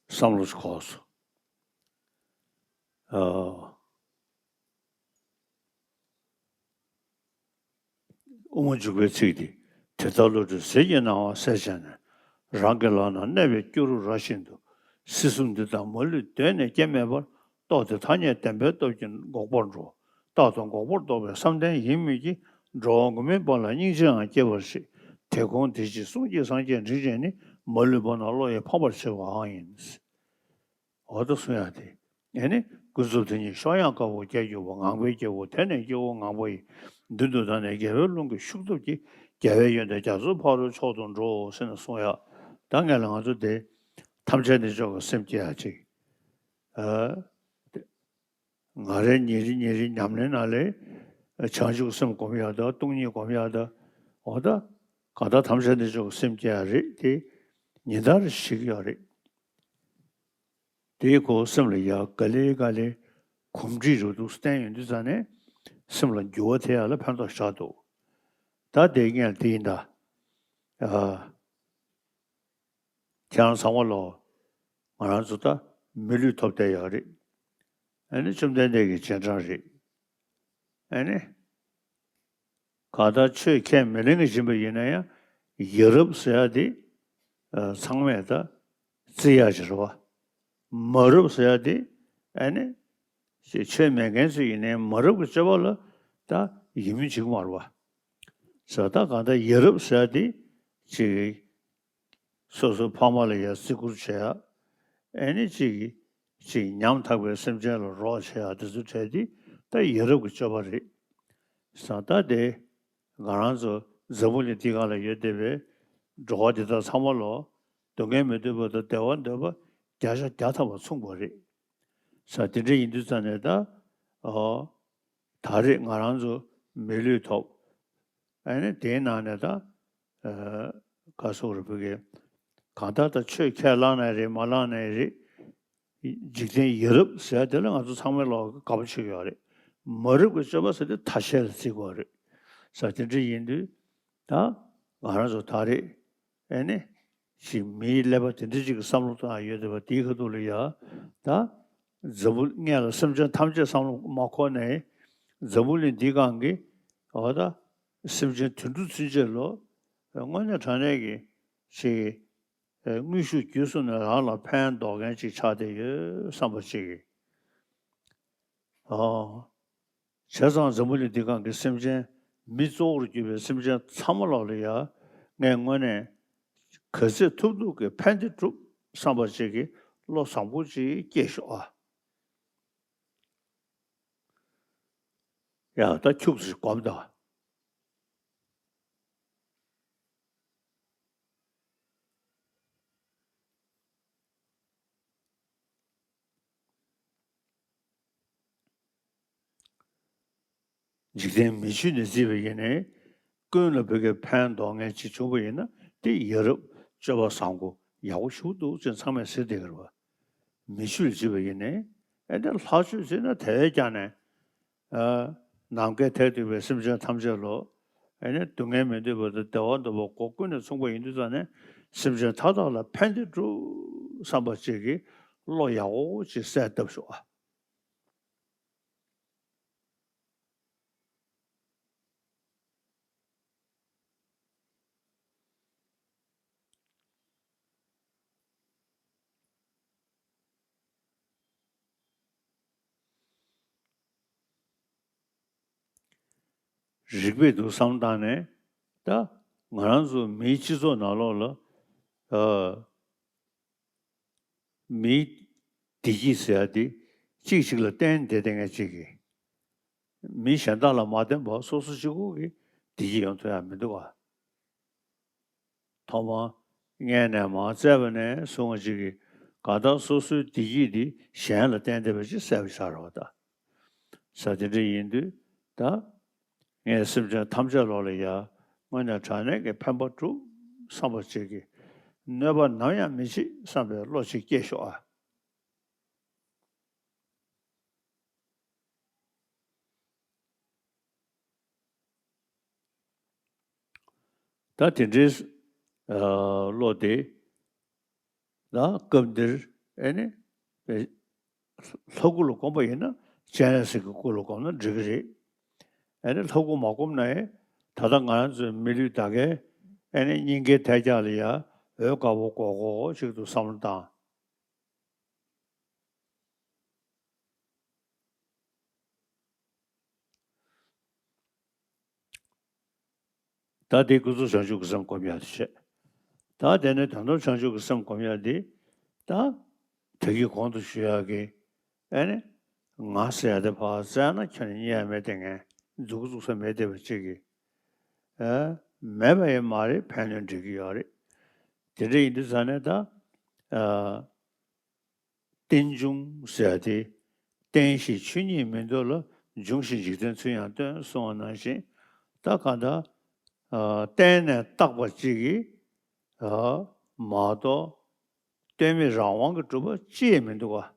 བསམ་བློ་ཞིག་འཁོར་སོང་། ཨ། དབུ་མ་འཇུག་པའི་ཚིག་འདི། དེ་ལྟར་བློ་གྲོས་ཟིལ་གྱིས་གནང་བ་གསལ་བྱས་ནས། རང་གི་ལག་ན་གནས་པའི་སྐྱུ་རུ་ར་བཞིན་དུ། སྲིད་གསུམ་འདི་དག་མ་ལུས་གདོད་ནས་སྐྱེ་མེད་པར། རྟོགས་ཏེ་ཐ་སྙད་བདེན་པའི་སྟོབས་ཀྱིས་འགོག་པར་འགྲོ། རྟག་ཏུ་འགོག་པར་རྟོག་པའི་བསམ་གཏན་ཡིན་མོད་ཀྱི། འགྲོ་བ་མགོན་མེད་པ་ལ་སྙིང་རྗེའང་སྐྱེ་བར་བྱེད། དེ་དགོངས་དེ་ཕྱིར་གསུང་གཅིག་སངས་རྒྱས་དྲིན་ཅན་ནི། མ་ལུས་པ་རྣམས་བློ་ཡིས་ཕམ་པར་བྱེད་པའང་ཡིན། འོ་ད་གསུང་ཡག་དེ། ཨེ་ནི་ཀུན་རྫོབ་དེ་ཉིད་གཤོག་ཡངས་དཀར་པོ་སྐྱེ་རྒྱུ་བོ། ངང་པའི་སྐྱེ་བོ་དེ་ནས་སྐྱེ་བོ་ངང་པ་ཡི། མདུན་དུ་བདར་ནས་དགེ་བའི་རླུང་གིས་ཤུགས་སྟོབས་ཀྱིས། རྒྱལ་བའི་ཡོན་ཏན་རྒྱ་མཚོའི་ཕ་རོལ་མཆོག་ཏུ་འགྲོ། ཟེར་ནས་གསུང་ཡག་ད་ངས་ལ་ང་ཚོ་དེ་ཐམས་ཅད་གནས་མཆོག་གི་སེམས་བསྐྱེད་ཡག་ཅིག་ཨ། ང་རའི་ཉིན་རེ་ཉིན་རེའི་ཉམས་ལེན་ནང་ལས་བྱང་ཆུབ་སེམས་སྒོམ་ཡག་དང་སྟོང་ཉིད་སྒོམ་ཡག་དང་། འོ་ད་གང་ལྟར་ཐམས་ཅད་གནས་མཆོག་གི་སེམས་བསྐྱེད་ཡག་རེད་དེ་ཉིན་ལྟར་ཞིག་ཡོད་རེད། དེའི་སྐོར་སེམས་ལ་ཡ་ག་ལེ་ག་ལེ་གོམས་འདྲིས་རུ་འདུག་བསྟན་ཡོང་དུས་ཙང་ནས་སེམས་ལ་འགྱུར་བ་ཐེབས་ཡག་ལ་ཕན་ཐོགས་བཞག་འདུག་ད་དེ་ངས་དེ་ཡིན་ད། ཨ། ཁྱེད་རང་ཚང་མ་ལོ། ང་རང་ཚོ་ད་མི་ལུས་ཐོབ་བསྡད་ཡོད་རེད། ཨ་ནི་བཅོམ་ལྡན་འདས་ཀྱི་རྗེས་འབྲང་རེད། ཨ་ནི། གང་ལྟར་ཆོས་ཁས་མི་ལེན་གྱི་བཞིན་པ་ཡིན་ན་ཡང་ཡ་རབས་ཟེར་ཡ་དེ་ཚང་མས་ད་བརྩི་ཡག་ཅིག་རེད་བ། མ་རབས་ཟེར་ཡ་དེ་ཨ་ནི་ཅིག་ཆོས་མེད་མཁན་ཚོ་ཡིན་ནའི་མ་རབས་ཀྱི་སྤྱོད་པ་ལ་ད་ཡིད་མི་ཆེས་ཀྱི་མ་རེད་བ། ཟེར་ད་གང་ལྟར་ཡ་རབས་ཟེར་ཡ་དེ་ཅིག་སོ་སོའི་ཕ་མ་ལ་ཡང་བརྩི་བཀུར་བྱེད་ཡ། ཨེ་ནི་ཅིག་ཅིག་ཉམ་ཐག་པའི་སེམས་ཅན་ལ་རོགས་བྱེད་ཡ་དེ་ཚོ་གྲས་དེ་ད་ཡ་རབས་ཀྱི་སྤྱོད་པ་རེད། ས་ད་དེ་ང་རང་ཚོ་འཛམ་བུ་གླིང་འདི་སྒང་ལ་ཡོད་བསྡད་པའི་འགྲོ་བ་འདི་དག་ཚང་མ་ལོ། སྡུག་བསྔལ་མི་འདོད་པ་དང་བདེ་བ་འདོད་པ་བརྒྱ་ཆ་བརྒྱ་ཐམ་པ་མཚུངས་པ་རེད། ས་དེ་འདྲ་ཡིན་དུས་ཙང་ནས་ད་ཨོ། ད་རེས་ང་རང་ཚོ་མི་ལུས་ཐོབ། ཨ་ནི་དེའི་ནང་ནས་ད་ཨ་ག་སོགས་རེ་བུ་གས་གང་ལྟར་ད་ཆོས་ཁས་བླངས་ནའི་རེད་མ་བླངས་ནའི་རེད། འཇིག་རྟེན་ཡ་རབས་ཟེར་དེ་ལ་ང་ཚོ་ཚང་མས་ལོག་དགའ་པོ་བྱེད་ཀྱི་ཡོད་རེད། མ་རབས་ཀྱི་སྤྱོད་པ་ཟེར་དེ་ཐ་ཤལ་ལ་བརྩི་དགོས་རེད། ས་དེ་འདྲ་ཡིན་དུས་ད་ང་རང་ཚོ་ད་རེས། ཨེ་ནི། ཅིག་མིའི་ཀླད་པ་དེ་འདྲ་ཅིག་གི་བསམ་བློ་བཏང་ཡ་ཡོད་དེ་བ་དེའི་ཁ་ཐུག་ལ་ཡ། ད། འཛམ་བུ་སྔན་ལ་སེམས་ཅན་ཐམས་ཅད་བསམ་བློ་མ་འཁོར་ནས། འཛམ་བུ་གླིང་འདིའི་སྒང་གི། འོ་ད། སེམས་ཅན་དུད་འགྲོ་ཚུན་ཆད་ལོ། དངོས་གནས་དྲང་གནས་ཀྱི། ཅིག་དངོས་ཤུགས་བརྒྱུད་གསུམ་ནས་རང་ལ་ཕན་འདོགས་མཁན་ཅིག་ཆགས་བསྡད་ཡོད་བསམ་པ་ཅིག་གི། ཨོ། བྱས་ཙང་འཛམ་བུ་གླིང་འདི་སྒང་གི་སེམས་ཅན་མི་གཙོ་བོར་གྱུར་པའི་སེམས་ཅན་ཚང་མ་ལོག་ལ་ཡ་ངས་དངོས་གནས་ག་ཚོད་ཐུབ་ཐུབ་ཀྱི་ཕན་བདེ་སྒྲུབ་བསམ་པ་ཅིག་གི་བློ་བཟང་པོ་ཅིག་སྐྱེས་ཤོག་ཨ། ཡ་ད་ཁྱུག་ཙམ་སྒོམ་དང་། འཇིག་རྟེན་མི་ཆོས་ནས་བརྩིས་པ་ཡིན་ནའི་ཀུན་ལ་བོད་ཀྱི་ཕན་འདོགས་མཁན་ཅིག་བྱུང་པ་ཡིན་ན་དེ་ཡ་རབས་སྤྱོད་པ་བཟང་པོ་ཡག་པོ་ཞིག་འདུག་ཅེས་ཚང་མས་ཟེར་བསྡད་ཀྱི་རེད་བ། མི་ཆོས་ལ་བརྩིས་པ་ཡིན་ནའི་ཨེ་འདི་ལྷག་ཆོས་བརྩིས་ན་དེ་བས་ཀྱང་ནས། ནམ་མཁའི་མཐས་གཏུགས་པའི་སེམས་ཅན་ཐམས་ཅད་ལ་ཨེ་ནི་སྡུག་བསྔལ་མི་འདོད་པ་དང་བདེ་བ་འདོད་པ་སྒོ་ཀུན་ནས་མཚུངས་པ་ཡིན་དུས་ཙང་ནས་སེམས་ཅན་མཐའ་དག་ལ་ཕན་བདེ་སྒྲུབ་བསམ་པ་ཅིག་གིས་བློ་ཡག་པོ་ཅིག་གསལ་བཏབ་ཤོག་ཨ། རིགས་པས་འདུག་བསམ་བཏང་ནས་ད་ང་རང་ཚོ་མིའི་སྤྱི་ཚོགས་ནང་ལོགས་ལ་ཨ། མིའི་བདེ་སྐྱིད་ཟེར་ཡ་དེ་གཅིག་གཅིག་ལ་བརྟེན་བསྡད་བསྡད་མཁན་གཅིག་གིས་མི་གཞན་དག་ལ་མ་བརྟེན་པར་སོ་སོ་གཅིག་པོ་གིས་བདེ་སྐྱིད་ཡོང་ཐུབ་ཡ་མི་འདུག་ག། ཐོག་མར་མངལ་ནས་མར་བཙས་པ་ནས་བཟུང་བ་གཅིག་གིས་གང་ལྟར་སོ་སོའི་བདེ་སྐྱིད་དེ་གཞན་ལ་བརྟེན་བསྡད་པ་ཅིག་གསལ་པོ་ཆགས་རེད་བ་ད། ས་དེ་འདྲ་ཡིན་དུས་ད། ངས་སེམས་ཅན་ཐམས་ཅད་ལོག་ལ་ཡ་དངོས་གནས་དྲང་གནས་ཀྱི་ཕན་པ་སྒྲུབ་བསམ་པ་ཅིག་གིས་གནོད་པ་ནམ་ཡང་མི་བྱེད་བསམ་པའི་བློ་ཅིག་སྐྱེས་ཤོག་ཨ། ད་དེ་འདྲའི་བློ་དེ། ད་སྐབས་འདིར་ཨེ་ནི། ལྷ་སྐུ་ལ་བསྒོམ་པ་ཡིན་ན་སྤྱན་རས་གཟིགས་ཀྱི་སྐུ་ལ་བསྒོམ་ན་འགྲིག་གི་རེད། ཨེ་ནི་ལྷ་སྐུ་མ་བསྒོམ་ན་ཡང་ད་ལྟ་ང་རང་ཚོའི་མི་ལུས་ད་གའི་ཨེ་ནི་སྙིང་གའི་ཐལ་རྒྱག་ལ་ཡ་འོད་དཀར་པོ་དགོས་དགོས་ཅིག་ཏུ་བསམ་བློ་བཏང་། ད་དེ་ཀུན་རྫོབ་བྱང་ཆུབ་ཀྱི་སེམས་སྒོམ་ཡག་དེ་བྱས། ད་དེ་ནས་དོན་དམ་བྱང་ཆུབ་ཀྱི་སེམས་སྒོམ་ཡག་དེ། ད་ད་གིན་གོང་དུ་ཞུ་ཡག་གི་ཨེ་ནི། ང་ཟེར་ཡག་དེ་ཕར་བཙལ་ན་ཁྱོན་ནས་རྙེད་ཡག་མེད་དེ་ངས་མཛུབ་གུ་བཙུགས་ས་མེད་བསྡད་པ་གཅིག་གིས། ཨེ། མེད་པ་ཡང་མ་རེད། ཕན་གནོད་འགྲིག་གི་ཡོད་རེད། དེ་འདྲ་ཡིན་དུས་ཙང་ནས་ད། ཨ། རྟེན་འབྱུང་ཟེར་ཡ་དེ། རྟེན་ཞེས་ཆོས་ཉིད་མིན་འདོད་ལ། འབྱུང་ཞེས་འཇིག་རྟེན་ཚུལ་ཡང་སྟོན་གསུངས་པ་ནང་བཞིན། ད་གང་ལྟར། ཨ། བརྟེན་ནས་བཏགས་པ་གཅིག་གིས། ཨ། མ་གཏོགས། རྟེན་མེད་རང་དབང་གིས་གྲུབ་པ་ཅི་ཡང་མི་འདུག་ག།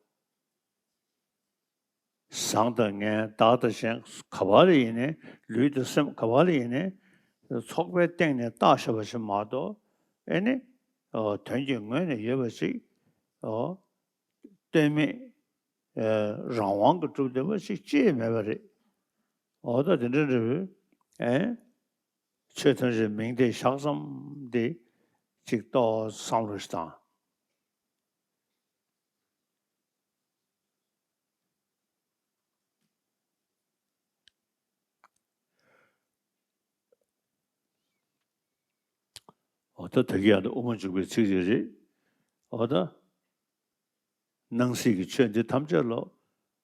བཟང་དང་ངན། བདག་དང་གཞན། ག་བ་ལ་ཡིན་ནའི། ལུས་དང་སེམས་ག་བ་ལ་ཡིན་ནའི། ཚོགས་པའི་སྟེང་ནས་བཏགས་བཞག་པ་ཞིག་མ་གཏོགས། ཨེ་ནི། ཨོ། དོན་གྱི་ངོས་ནས་ཡོད་པ་ཞིག་ཨོ། རྟེན་མེད། ཨེ། རང་དབང་གིས་གྲུབ་བསྡད་པ་ཞིག་ཅི་ཡང་མེད་པ་རེད། འོ་ད་དེ་འདྲ་འདྲ་བོའི། ཨེ། ཆོས་ཐམས་ཅད་མིང་དེ་བཞག་ཙམ་དེ་ཅིག་ཏོག་བསམ་བློ་ཞིག་བཏང་། འོ་ད་ད་གིན་ཡང་དབུ་མ་འཇུག་པའི་ཚིག་དེ་རེད། འོ་ད། སྣང་སྲིད་ཀྱི་ཆོས་འདི་ཐམས་ཅད་ལོ།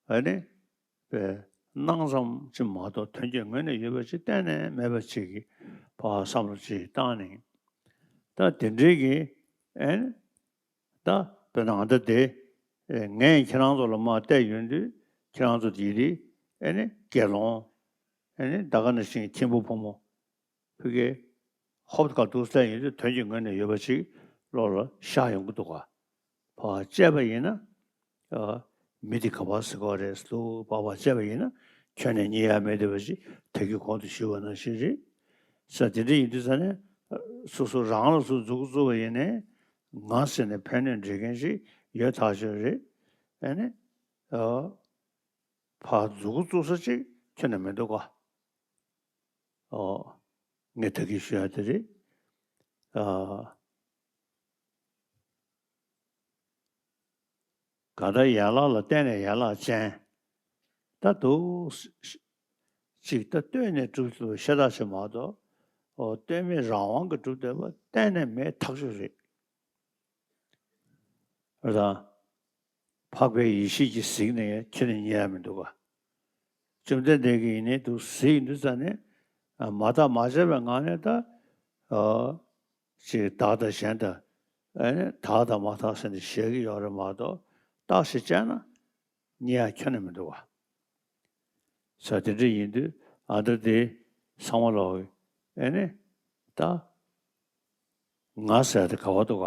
ཨ་ནི། པའི་སྣང་ཙམ་ཅིག་མ་གཏོགས་དོན་གྱི་ངོས་ནས་ཡོད་པ་ཅིག་གཏན་ནས་མེད་པ་ཅིག་གི་ཕར་བསམ་བློ་ཅིག་བཏང་ནས། ད་དེ་འདྲའི་གི། ཨ་ནི། ད་དཔེར་ན་ང་ད་དེ། ངས་ཁྱེད་རང་ཚོ་ལ་མར་བལྟས་ཡོང་དུས་ཁྱེད་རང་ཚོ་དེ་རིགས་ཨ་ནི་དགེ་སློང་། ཨ་ནི་ད་ག་ནང་བཞིན་མཁན་པོ་ཕོ་མོ། ཕ་གི། ཧོབ་ཏེ་ག་འདུག་བལྟས་ཡོང་དུས་དོན་གྱི་ངོས་ནས་ཡོད་པ་ཅིག་བློ་ལ་ཤར་ཡོང་གི་འདུག་ག། ཕར་བལྟས་པ་ཡིན་ན། ཨ། མི་དེ་ག་པར་ཟེར་དགོས་རེད་ལུག་ཕར་ཕར་བལྟས་པ་ཡིན་ན་ཁྱོན་ནས་རྙེད་ཡ་མེད་བསྡད་པ་ཅིག་ད་གིན་གོང་དུ་ཞུས་པ་ནང་བཞིན་རེད། ས་དེ་འདྲ་ཡིན་དུས་ས་ནས། སོ་སོ་རང་ལ་སོ་མཛུབ་གུ་བཙུགས་པ་ཡིན་ནའི། ང་ཟེར་ནས་ཕན་གནོད་འདྲེན་མཁན་ཞིག་ཡོད་ཐག་ཆོད་རེད། ཨ་ནི། ཨ། ཕར་མཛུབ་གུ་བཙུགས་ས་ཅིག་ཁྱོན་ནས་མི་འདུག་ག། ཨོ། ངས་ད་གིན་ཞུ་ཡ་དེ་རེད། ཨ། གང་ལྟར་ཡན་ལག་ལ་བརྟེན་ནས་ཡན་ལག་ཅན། ད་འདུག་ཅིག་ད་ལྟོས་ནས་གྲུབ་ཐུབ་ཤ་སྟག་ཅིག་མ་གཏོགས། ཨོ། ལྟོས་མེད་རང་དབང་གིས་གྲུབ་བསྡད་པ་གཏན་ནས་མེད་ཐག་ཆོད་རེད། རེད་དང་། འཕགས་པའི་ཡེ་ཤེས་ཀྱིས་གཟིགས་ནས་ཁྱོན་ནས་རྙེད་ཡ་མི་འདུག་ག། བཅོམ་ལྡན་འདས་ཀྱིས་ཡིན་ནའི་འདུག་གཟིགས་ཡོང་དུས་ཙ་ནས། ཨ། མ་བརྟགས་མ་དཔྱད་པའི་ངང་ནས་ད། ཨ། ཅིག་བདག་དང་གཞན་དང་། ཨ་ནི་དག་དང་མ་དག་ཟེར་ནས་བཤད་ཀྱི་ཡོད་རེད་མ་གཏོགས། བརྟགས་ཤིང་དཔྱད་ན་རྙེད་ཡ་ཁྱོན་ནས་མི་འདུག་ག། ས་དེ་འདྲ་ཡིན་དུས། ཨ་འདྲ་དེ་ཚང་མ་ལོག་ཨེ་ནི་ད་ང་ཟེར་དེ་ག་བ་འདུག་ག་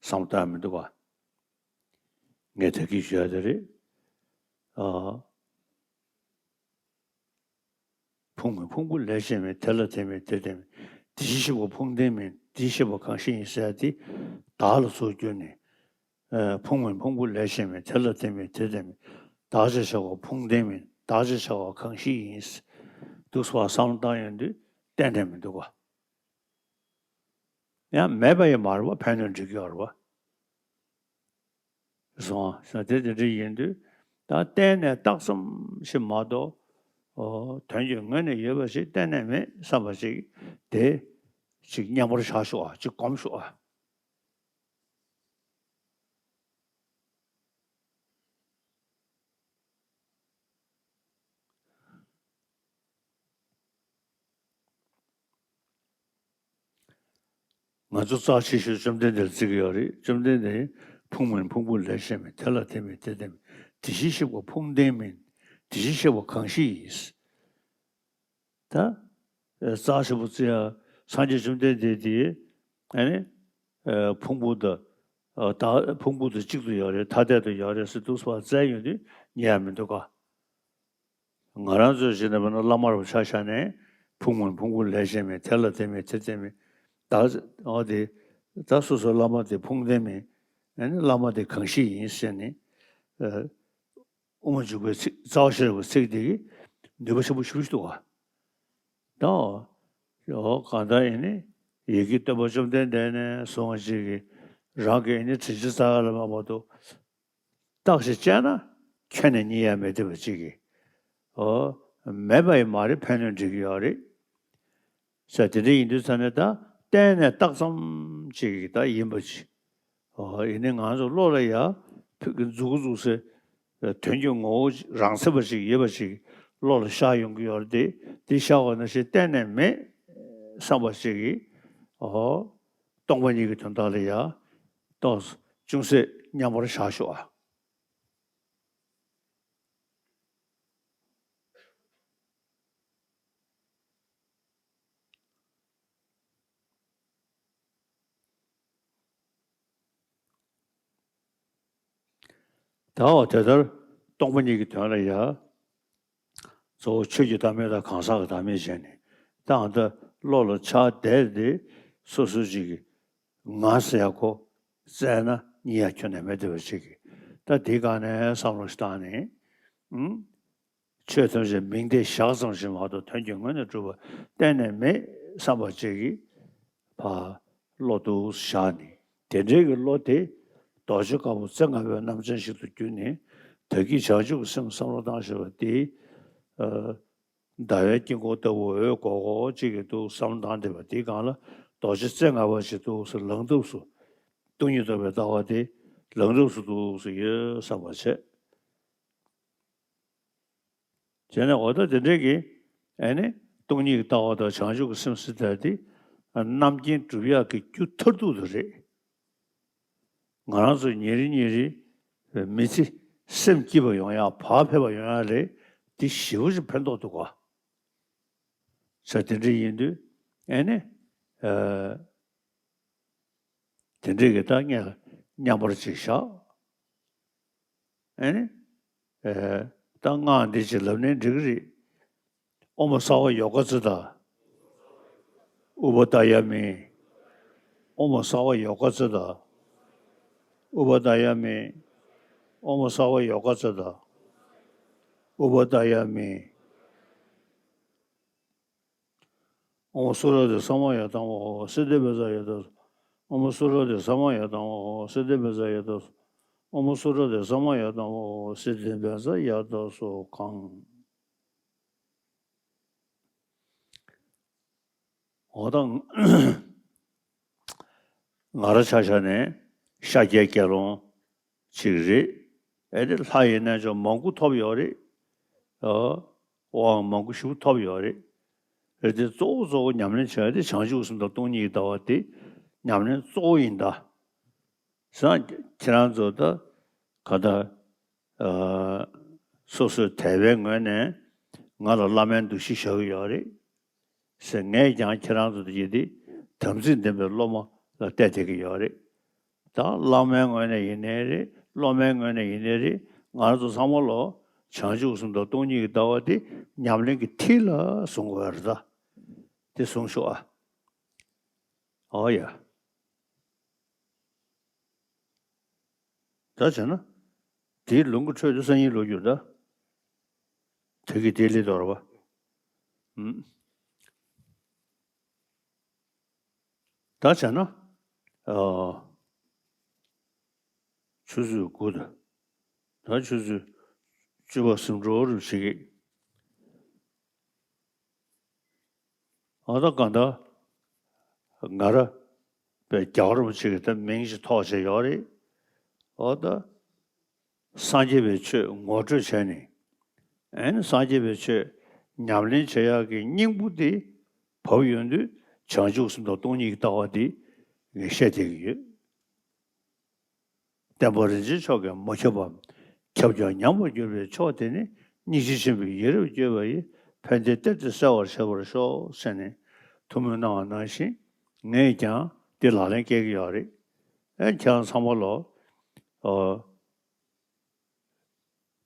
བསམ་བཏང་མི་འདུག་ག་ངས་ད་གིན་ཞུ་ཡ་དེ་རེད། ཨ། ཕུང་མིན་ཕུང་པོ་ལས་གཞན་མིན། དེ་ལ་དེ་མིན་དེ་དེ་མིན། དེ་བཞིན་གཤེགས་པ་ཕུང་ལྡན་མིན། དེ་བཞིན་གཤེགས་པ་གང་ཞིག་ཡིན་ཟེར་ཏེ་བདག་ལ་ཚུར་བསྒྱུར་ནས། ཨ། ཕུང་མིན་ཕུང་པོ་ལས་གཞན་མིན། དེ་ལ་དེ་མིན་དེ་དེ་མིན། བདག་ཅེས་བྱ་བ་ཕུང་ལྡན་མིན། བདག་ཅེས་བྱ་བ་གང་ཞིག་ཡིན། འདུག་སེ་བསམ་བློ་བཏང་ཡོང་དུས་གཏན་ནས་མི་འདུག་ག་ཡང་མེད་པ་ཡང་མ་རེད་པ། ཕན་གནོད་འགྲིག་གི་ཡོད་རེད་པ། སོང་ཙང་དེ་དེ་འདྲ་ཡིན་དུས་ད་གཏན་ནས་བཏགས་ཙམ་ཞིག་མ་གཏོགས། ཨོ། དོན་གྱི་ངོས་ནས་ཡོད་པ་ཞིག་གཏན་ནས་མེད་བསམ་པ་ཞིག་དེ་ཅིག་མཉམ་པར་བཞག་ཤོག་ཨ། ཅིག་སྒོམ་ཤོག་ཨ། ང་ཚོ་རྩ་ཆེ་ཤོས་བཅོམ་ལྡན་འདས་ལ་བརྩི་གི་ཡོད་རེད། བཅོམ་ལྡན་འདས་ཕུང་མིན་ཕུང་པོ་ལས་གཞན་མིན། དེ་ལ་དེ་མིན་དེ་དེ་མིན། དེ་བཞིན་གཤེགས་པ་ཕུང་ལྡན་མིན། དེ་བཞིན་གཤེགས་པ་གང་ཞིག་ཡིན། ད་རྩ་ཆེན་པོ་བརྩི་ཡ། སངས་རྒྱས་བཅོམ་ལྡན་འདས་དེ་ཨ་ནི་ཕུང་པོ་དང་ད་ཕུང་པོ་དང་གཅིག་ཏུ་ཡོད་རེད། ཐ་དད་དུ་ཡོད་རེད་ཟེར་འདུག་སེ་བརྩི་ཡོང་དུས་ཉན་ཡ་མི་འདུག་ག་ང་རང་ཚོས་བྱས་ན་བླ་མ་རུ་ཆ་བཞག་ནས་ཕུང་མིན་ཕུང་པོ་ལས་གཞན་མིན། དེ་ལ་དེ་མིན་དེ་དེ་མིན། ད་འོ་དེ་ད་སོ་སོའི་བླ་མ་དེ་ཕུང་ལྡན་མིན། ཨ་ནི་བླ་མ་དེ་གང་ཞིག་ཡིན་ཟེར་ནས། དབུ་མ་འཇུག་པའི་ཚིག་རྩ་བ་ཤེས་རབ་ཀྱི་ཚིག་དེ་གིས་ནུས་པ་ཆེན་པོ་ཞེ་པོ་ཞིག་འདུག་ག་ད་འོ་གང་ལྟར་ཡིན་ནི་ཡི་གེ་སྟོན་པ་བཅོམ་ལྡན་འདས་ནས་བཟུང་བ་ཅིག་གིས་རང་གི་ཡིན་ནི་དྲིན་ཅན་རྩ་བ་ལ་མ་བར་དུ་བརྟག་ཞིབ་བྱས་ན་ཁྱོན་ནས་རྙེད་ཡ་མེད་བསྡད་པ་ཅིག་གིས། འོ། མེད་པ་ཡིན་མ་རེད། ཕན་གནོད་འགྲིག་གི་ཡོད་རེད། ས་དེ་འདྲ་ཡིན་དུས་ཙ་ནས་ད་གཏན་ནས་བཏགས་ཙམ་ཅིག་གིས་ད་ཡིན་པ་ཅིག་འོ། ཡིན་ནའི་ང་ཚོ་བློ་ལ་ཡ་ཕུགས་ཀྱི་མཛུག་གུ་མཛུག་སའི་དོན་གྱི་ངོ་བོ་རང་མཚན་པ་ཅིག་ཡོད་པ་ཅིག་བློ་ལ་ཤར་ཡོང་གི་ཡོད་རེད་དེ། དེ་ཤར་བ་ནང་བཞིན་གཏན་ནས་མེད་བསམ་པ་ཅིག་གིས། འོ། སྟོང་པ་ཉིད་ཀྱི་དོན་དག་ལ་ཡ་ཏོག་ཙམ་ཅུང་ཟད་མཉམ་པར་བཞག་ཤོག་ཨ། ད་འོ་དེ་ལྟར་སྟོང་པ་ཉིད་ཀྱི་དོན་ལ་ཡ། གཙོ་བོ་ཆོས་ཀྱི་བདག་མེད་དང་གང་ཟག་གི་བདག་མེད་བྱས་ནས། ད་ཨ་ད་བློ་ལ་ཆགས་བསྡད་དེ་སོ་སོ་ཅིག་གིས་ང་ཟེར་ཡ་ཁོ་བཙལ་ན་རྙེད་ཡ་ཁྱོན་ནས་མེད་བསྡད་པ་ཅིག་གིས། ད་དེའི་སྒང་ནས་བསམ་བློ་ཞིག་བཏང་ནས། ཨུམ། ཆོས་ཐམས་ཅད་མིང་བརྡས་བཞག་ཙམ་ཞིག་མ་གཏོགས་དོན་གྱི་ངོས་ནས་གྲུབ་པ་གཏན་ནས་མེད་བསམ་པ་ཅིག་གིས་ཕར་བློ་འདུག་བཞག་ནས། དེ་འདྲའི་གི་བློ་དེ་རྡོ་རྗེ་དཀར་པོ་རྩེ་ལྔ་པའི་རྣམ་ཅན་ཞིག་ཏུ་གྱུར་ནས། ད་གིན་བྱང་ཆུབ་ཀྱི་སེམས་བསམ་བློ་བཏང་བཞག་པ་དེ། ཨ། ཟླ་བའི་དཀྱིལ་འཁོར་ལྟ་བུ་འོད་ཀོག་ཀོག་ཅིག་གི་འདུག་བསམ་བློ་བཏང་བསྡད་པ་དེའི་སྒང་ལ་རྡོ་རྗེ་རྩེ་ལྔ་པ་ཞིག་འདུག་སེ་ལངས་ཐབས་སུ། སྟོང་ཉིད་རྟོགས་པའི་ལྟ་བ་དེ་ལངས་ཐབས་སུ་འདུག་སེ་ཡོད་བསམ་པ་བྱས། བྱས་ནས་འོ་ད་དེ་འདྲའི་གི་ཨ་ནི་སྟོང་ཉིད་ཀྱི་ལྟ་བ་དང་བྱང་ཆུབ་ཀྱི་སེམས་ཟེར་ཡ་དེ་རྣམ་མཁྱེན་སྒྲུབ་ཡག་གི་རྒྱུ་མཐར་ཐུག་ཏུ་རེད། ང་རང་ཚོ་ཉིན་རེ་ཉིན་རེ་མི་ཚེ་སེམས་སྐྱིད་པ་ཡོང་ཡག་བག་ཕེབས་པ་ཡོང་ཡག་ལ་དེ་ཞེ་པོ་ཅིག་ཕན་ཐོགས་འདུག་ག་ས་དེ་འདྲ་ཡིན་དུས་ཨ་ནི། ཨ། དེ་འདྲའི་གི་ད་ངས་མཉམ་པར་ཅིག་བཞག་ཨ་ནི། ཨེ། ད་སྔགས་འདི་ཅིག་ལབ་ནའི་འགྲིག་གི་རེད། ཨོཾ་སརྦ་ཡོ་ག་ཙིཏྟ། ཨུ་པ་དཱ་ཡ་མི། ཨོཾ་སརྦ་ཡོ་ག་ཙིཏྟ། ཨུ་པ་དཱ་ཡ་མི། ཨོཾ་སརྦ་ཡོ་ག་ཙིཏྟ། ཨུ་པ་དཱ་ཡ་མི། ཨོཾ་སུ་ར་དྷ་ས་མ་ཡ་དྷ་མ་ཧོ། སིདྡྷི་བཛྲ་ཡ་དྷ་སོ། ཨོཾ་སུ་ར་དྷ་ས་མ་ཡ་དྷ་མ་ཧོ། སིདྡྷི་བཛྲ་ཡ་དྷ་སོ། ཨོཾ་སུ་ར་དྷ་ས་མ་ཡ་དྷ་མ་ཧོ། སིདྡྷི་བཛྲ་ཡ་དྷ་སོ་གང་། འོ་ད་ང་རང་ཆ་བཞག་ནས་ཤཱཀྱའི་དགེ་སློང་ཅིག་རེད། ཨེ་དེ་ལྷ་ཡི་རྣལ་འབྱོར་མང་པོ་ཐོབ་ཡོད་རེད། ཨོ། དབང་མང་པོ་ཞིག་ཐོབ་ཡོད་རེད། རེད་དེ་གཙོ་བོ་གཙོ་བོ་ཉམས་ལེན་བྱ་ཡ་དེ་བྱང་ཆུབ་སེམས་དང་སྟོང་ཉིད་ཀྱི་ལྟ་བ་དེ་ཉམས་ལེན་གཙོ་བོ་ཡིན་ད། བྱས་ཙང་ཁྱེད་རང་ཚོ་ད་ག་ད། ཨ། སོ་སོའི་དད་པའི་ངོས་ནས་ང་ལ་བླ་མའི་འདུ་ཤེས་བཞག་གི་ཡོད་རེད་ཟེར། ངས་ཀྱང་ཁྱེད་རང་ཚོ་དེ་དེ་དམ་ཚིག་ལྡན་པའི་སློབ་མ་ལ་བལྟས་བསྡད་ཀྱི་ཡོད་རེད། ད་བླ་མའི་ངོས་ནས་ཡིན་ནའི་རེད། སློབ་མའི་ངོས་ནས་ཡིན་ནའི་རེད། ང་རང་ཚོ་ཚང་མ་ལོ་བྱང་ཆུབ་སེམས་དང་སྟོང་ཉིད་ཀྱི་ལྟ་བ་དེ་ཉམས་ལེན་གྱི་མཐིལ་ལ་བཟུང་དགོས་རེད། ད་དེ་བཟུང་ཤོག་ཨ། ཨོ་ཡ། ད་བྱས་ན། དེའི་ལུང་གི་ཁྲོད་དུ་སང་ཉིན་ལོ་རྒྱུས་ད། དེ་གི་དེ་ལས་དོར་བ། ཨུམ། ད་བྱས་ན། ཨ། ཆུ་ཚོད་དགུ་དང་། ད་ཆུ་ཚོད་བཅུ་པ་ཟིན་འགྲོ་རུ་བྱེད་ཀྱི། ཨ། ད་གང་ལྟར་ང་ར་པའི་རྒྱལ་བ་རིན་པོ་ཆེ་གི་ད་མིང་ཞིག་ཐོགས་བྱས་ཡོད་རེད། ཨོ་ད་སངས་རྒྱས་པའི་ཆོས་ངོ་སྤྲོད་བྱས་ནས། ཨ་ནི་སངས་རྒྱས་པའི་ཆོས་ཉམས་ལེན་བྱེད་ཡག་གི་སྙིང་པོ་དེ་བབས་ཡོང་དུས་བྱང་ཆུབ་སེམས་དང་སྟོང་ཉིད་ཀྱི་ལྟ་བ་དེ་ངས་བཤད་བསྡད་ཀྱི་ཡོད། བསྟན་པ་རིན་ཆེན་མཆོག་གིས་མ་ཁྱབ་པ། ཁྱབ་ཀྱང་ཉམས་པར་གྱུར་པའི་མཆོག་དེ་ནི། སྙིང་རྗེ་ཆེན་པོས་ཡིད་རབ་བསྐྱོད་པ་ཡིས། ཕན་བདེའི་གཏེར་དེ་གསལ་བར་བྱེད་པར་ཤོག་ཟེར་ནས་ཐུགས་སྨོན་གནང་བ་ནང་བཞིན། ངས་ཀྱང་འདི་ལག་ལེན་བཀལ་གྱི་ཡོད་རེད། ཨེ། ཁྱེད་རང་ཚང་མ་ལོ། ཨོ།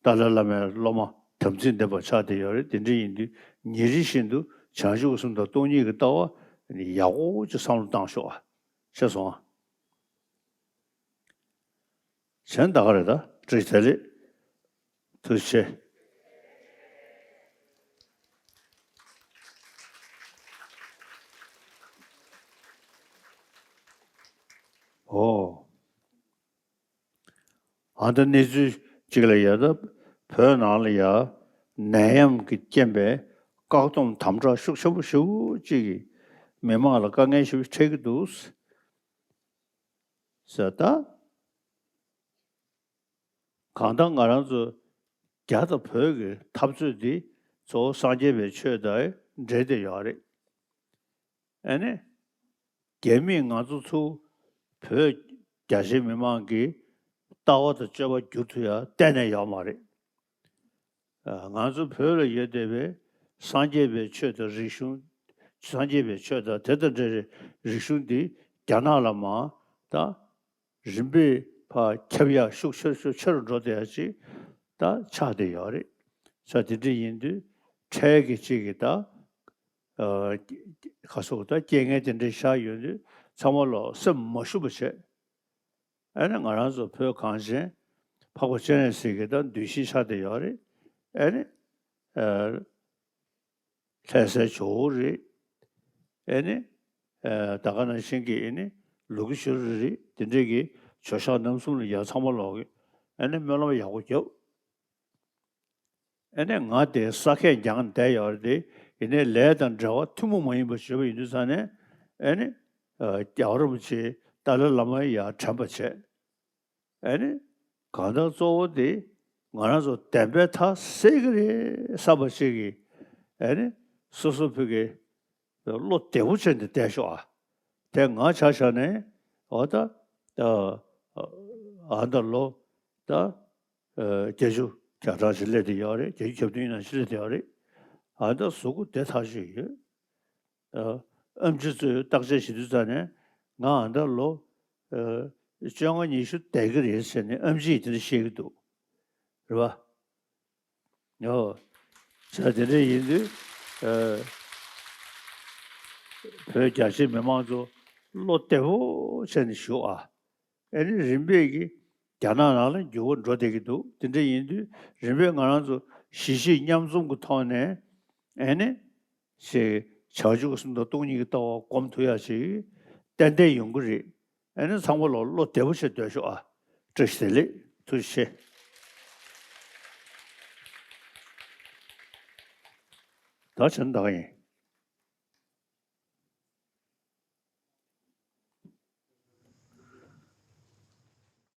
ཏཱ་ལའི་བླ་མའི་སློབ་མ་དམ་ཚིག་ལྡན་པ་ཆགས་བསྡད་ཡོད་རེད། དེ་འདྲ་ཡིན་དུས་ཉིན་རེ་བཞིན་དུ་བྱང་ཆུབ་སེམས་དང་སྟོང་ཉིད་ཀྱི་ལྟ་བ་ནི་ཡག་པོ་ཅིག་བསམ་བློ་བཏང་ཤོག་ཨ། ཤེས་སོང་ཨ། གཞན་ད་ག་རེད་ད། བཀྲ་ཤིས་བདེ་ལེགས། ཐུགས་རྗེ་ཆེ། ཨོ། ཨ། ད་གནས་ཚུལ་གཅིག་ལ་ཡ། ད་བོད་ནང་ལ་ཡ་ནད་ཡམས་ཀྱི་རྐྱེན་པས་བཀག་སྡོམ་དམ་དྲག་ཤུགས་ཆེན་པོ་ཞེ་པོ་ཅིག་གིས་མི་མང་ལ་དཀའ་ངལ་ཞེ་པོ་འཕྲད་ཀྱི་འདུག་ཟེར། ད་གང་ལྟར་ང་རང་ཚོ་རྒྱ་དང་བོད་ཀྱི་འཐབ་རྩོད་འདི་གཙོ་བོ་སངས་རྒྱས་པའི་ཆོས་དང་འབྲེལ་ཏེ་ཡོད་རེད། ཨ་ནི། རྒྱ་མིས་ང་ཚོ་ཚུར་བོད་རྒྱ་ཆེའི་མི་མང་གི་ལྟ་བ་དང་སྤྱོད་པ་བསྒྱུར་ཐུབ་ཡ་གཏན་ནས་ཡོད་མ་རེད། ཨ། ང་ཚོ་བོད་ལ་ཡོད་བསྡད་པའི་སངས་རྒྱས་པའི་ཆོས་དང་རིག་གཞུང་། སངས་རྒྱས་པའི་ཆོས་དང་དེ་དང་འབྲེལ་བའི་རིག་གཞུང་འདི་རྒྱ་ནག་ལ་མར་ད་རིམ་པས་ཕར་ཁྱབ་ཡག་ཤུགས་ཆེ་ཤུགས་ཆེ་རུ་འགྲོ་བསྡད་ཡག་ཅིག་ད་ཆགས་བསྡད་ཡོད་རེད། ས་དེ་འདྲ་ཡིན་དུས་འཕྲལ་གྱི་ཅིག་གི་ད། ཨ། ག་སོགས་ད་རྐྱེན་ངན་དེ་འདྲ་ཤར་ཡོང་དུས་ཚང་མ་ལོ་སེམས་མ་ཞུམ་པ་བྱས། ཨ་ནི་ང་རང་ཚོ་བོད་གངས་ཅན་འཕགས་པ་སྤྱན་རས་གཟིགས་ཀྱི་ད་གདུལ་ཞིང་ཆགས་བསྡད་ཡོད་རེད། ཨ་ནི། ཨ། ལྷ་སའི་ཇོ་བོ་རེད། ཨ་ནི། ཨ། ད་ག་ནང་བཞིན་གྱི་ཨ་ནི་ལུ་གུ་ཤུ་རི་རེད། དེ་འདྲས་ཀྱི་ཇོ་ཤཱཀ་རྣམ་གསུམ་ལ་ཡ་ཚང་མ་ལོག་གི་ཨ་ནི་སྨོན་ལམ་ཡག་པོ་རྒྱབ། ཨ་ནི་ང་དེ་ས་ཁད་རྒྱང་བསྡད་ཡོད་རེད་དེ། ཡིན་ནའི་ལས་དང་འབྲེལ་བ་ཐུན་མོང་མ་ཡིན་པ་བྱེད་པ་ཡིན་དུས་ཙང་ནས། ཨ་ནི། ཨ། རྒྱལ་བ་རིན་པོ་ཆེ་ཏཱ་ལའི་བླ་མ་ཡར་དྲན་པ་བྱས། ཨ་ནི། གང་ལྟར་གཙོ་བོ་དེ་ང་རང་ཚོ་བདེན་པའི་མཐའ་གསལ་གྱི་རེད་བསམ་པ་ཞིག་གིས། ཨ་ནི། སོ་སོ་ཕ་གི་བློ་བདེ་པོ་བྱས་ནས་བསྡད་ཤོག་ཨ། དེ་ང་ཆ་བཞག་ནས། འོ་ད། ཨ། ཨ། ད་ལོ་ད། ཨ། བརྒྱད་ཅུ་གྱ་གྲངས་ཤིག་སླེབས་བསྡད་ཡོད་རེད། བརྒྱད་ཅུ་གྱ་བདུན་ནང་ཞིག་སླེབས་བསྡད་ཡོད་རེད། ཨ། ད་གཟུགས་པོ་བདེ་ཐག་ཆོད་ཡོད། ཨ། ཨེམ་ཆི་ཚོས་བརྟག་དཔྱད་བྱེད་དུས་ཙང་ནས་ང་ཨ་ད་ལོ། ཨ། བཅོ་ལྔ་ཉི་ཤུ་བསྡད་ཀྱི་རེད་ཟེར་ནས་ཨེམ་ཆི་ཡིས་དེ་འདྲ་བཤད་ཀྱི་འདུག་རེད་པ། ཨོ། ཟེར། དེ་འདྲ་ཡིན་དུས། ཨ། བོད་རྒྱ་ཆེའི་མི་མང་ཚོ་བློ་བདེ་པོ་བྱས་ནས་བཞུགས་ཨ། ཨ་ནི་རིམ་པས་ཀྱིས་རྒྱ་ནག་ནང་ལ་འགྱུར་བ་འགྲོ་བསྡད་ཀྱི་འདུག་དེ་འདྲ་ཡིན་དུས་རིམ་པས་ང་རང་ཚོ་གཞིས་བྱེས་མཉམ་འཛོམས་ཀྱི་ཐོག་ནས། ཨ་ནི། ཞེས་བྱང་ཆུབ་སེམས་དང་སྟོང་ཉིད་ཀྱི་ལྟ་བ་སྒོམ་ཐུབ་ཡག་ཅིག་ཏན་ཏན་ཡོང་གི་རེད། ཨ་ནི་ཚང་མ་ལོ་བློ་བདེ་པོ་བྱས་སྡོད་ཤོག་ཨ། བཀྲ་ཤིས་བདེ་ལེགས། ཐུགས་རྗེ་ཆེ། ད་བྱས་ན་ད་ག་ཡིན།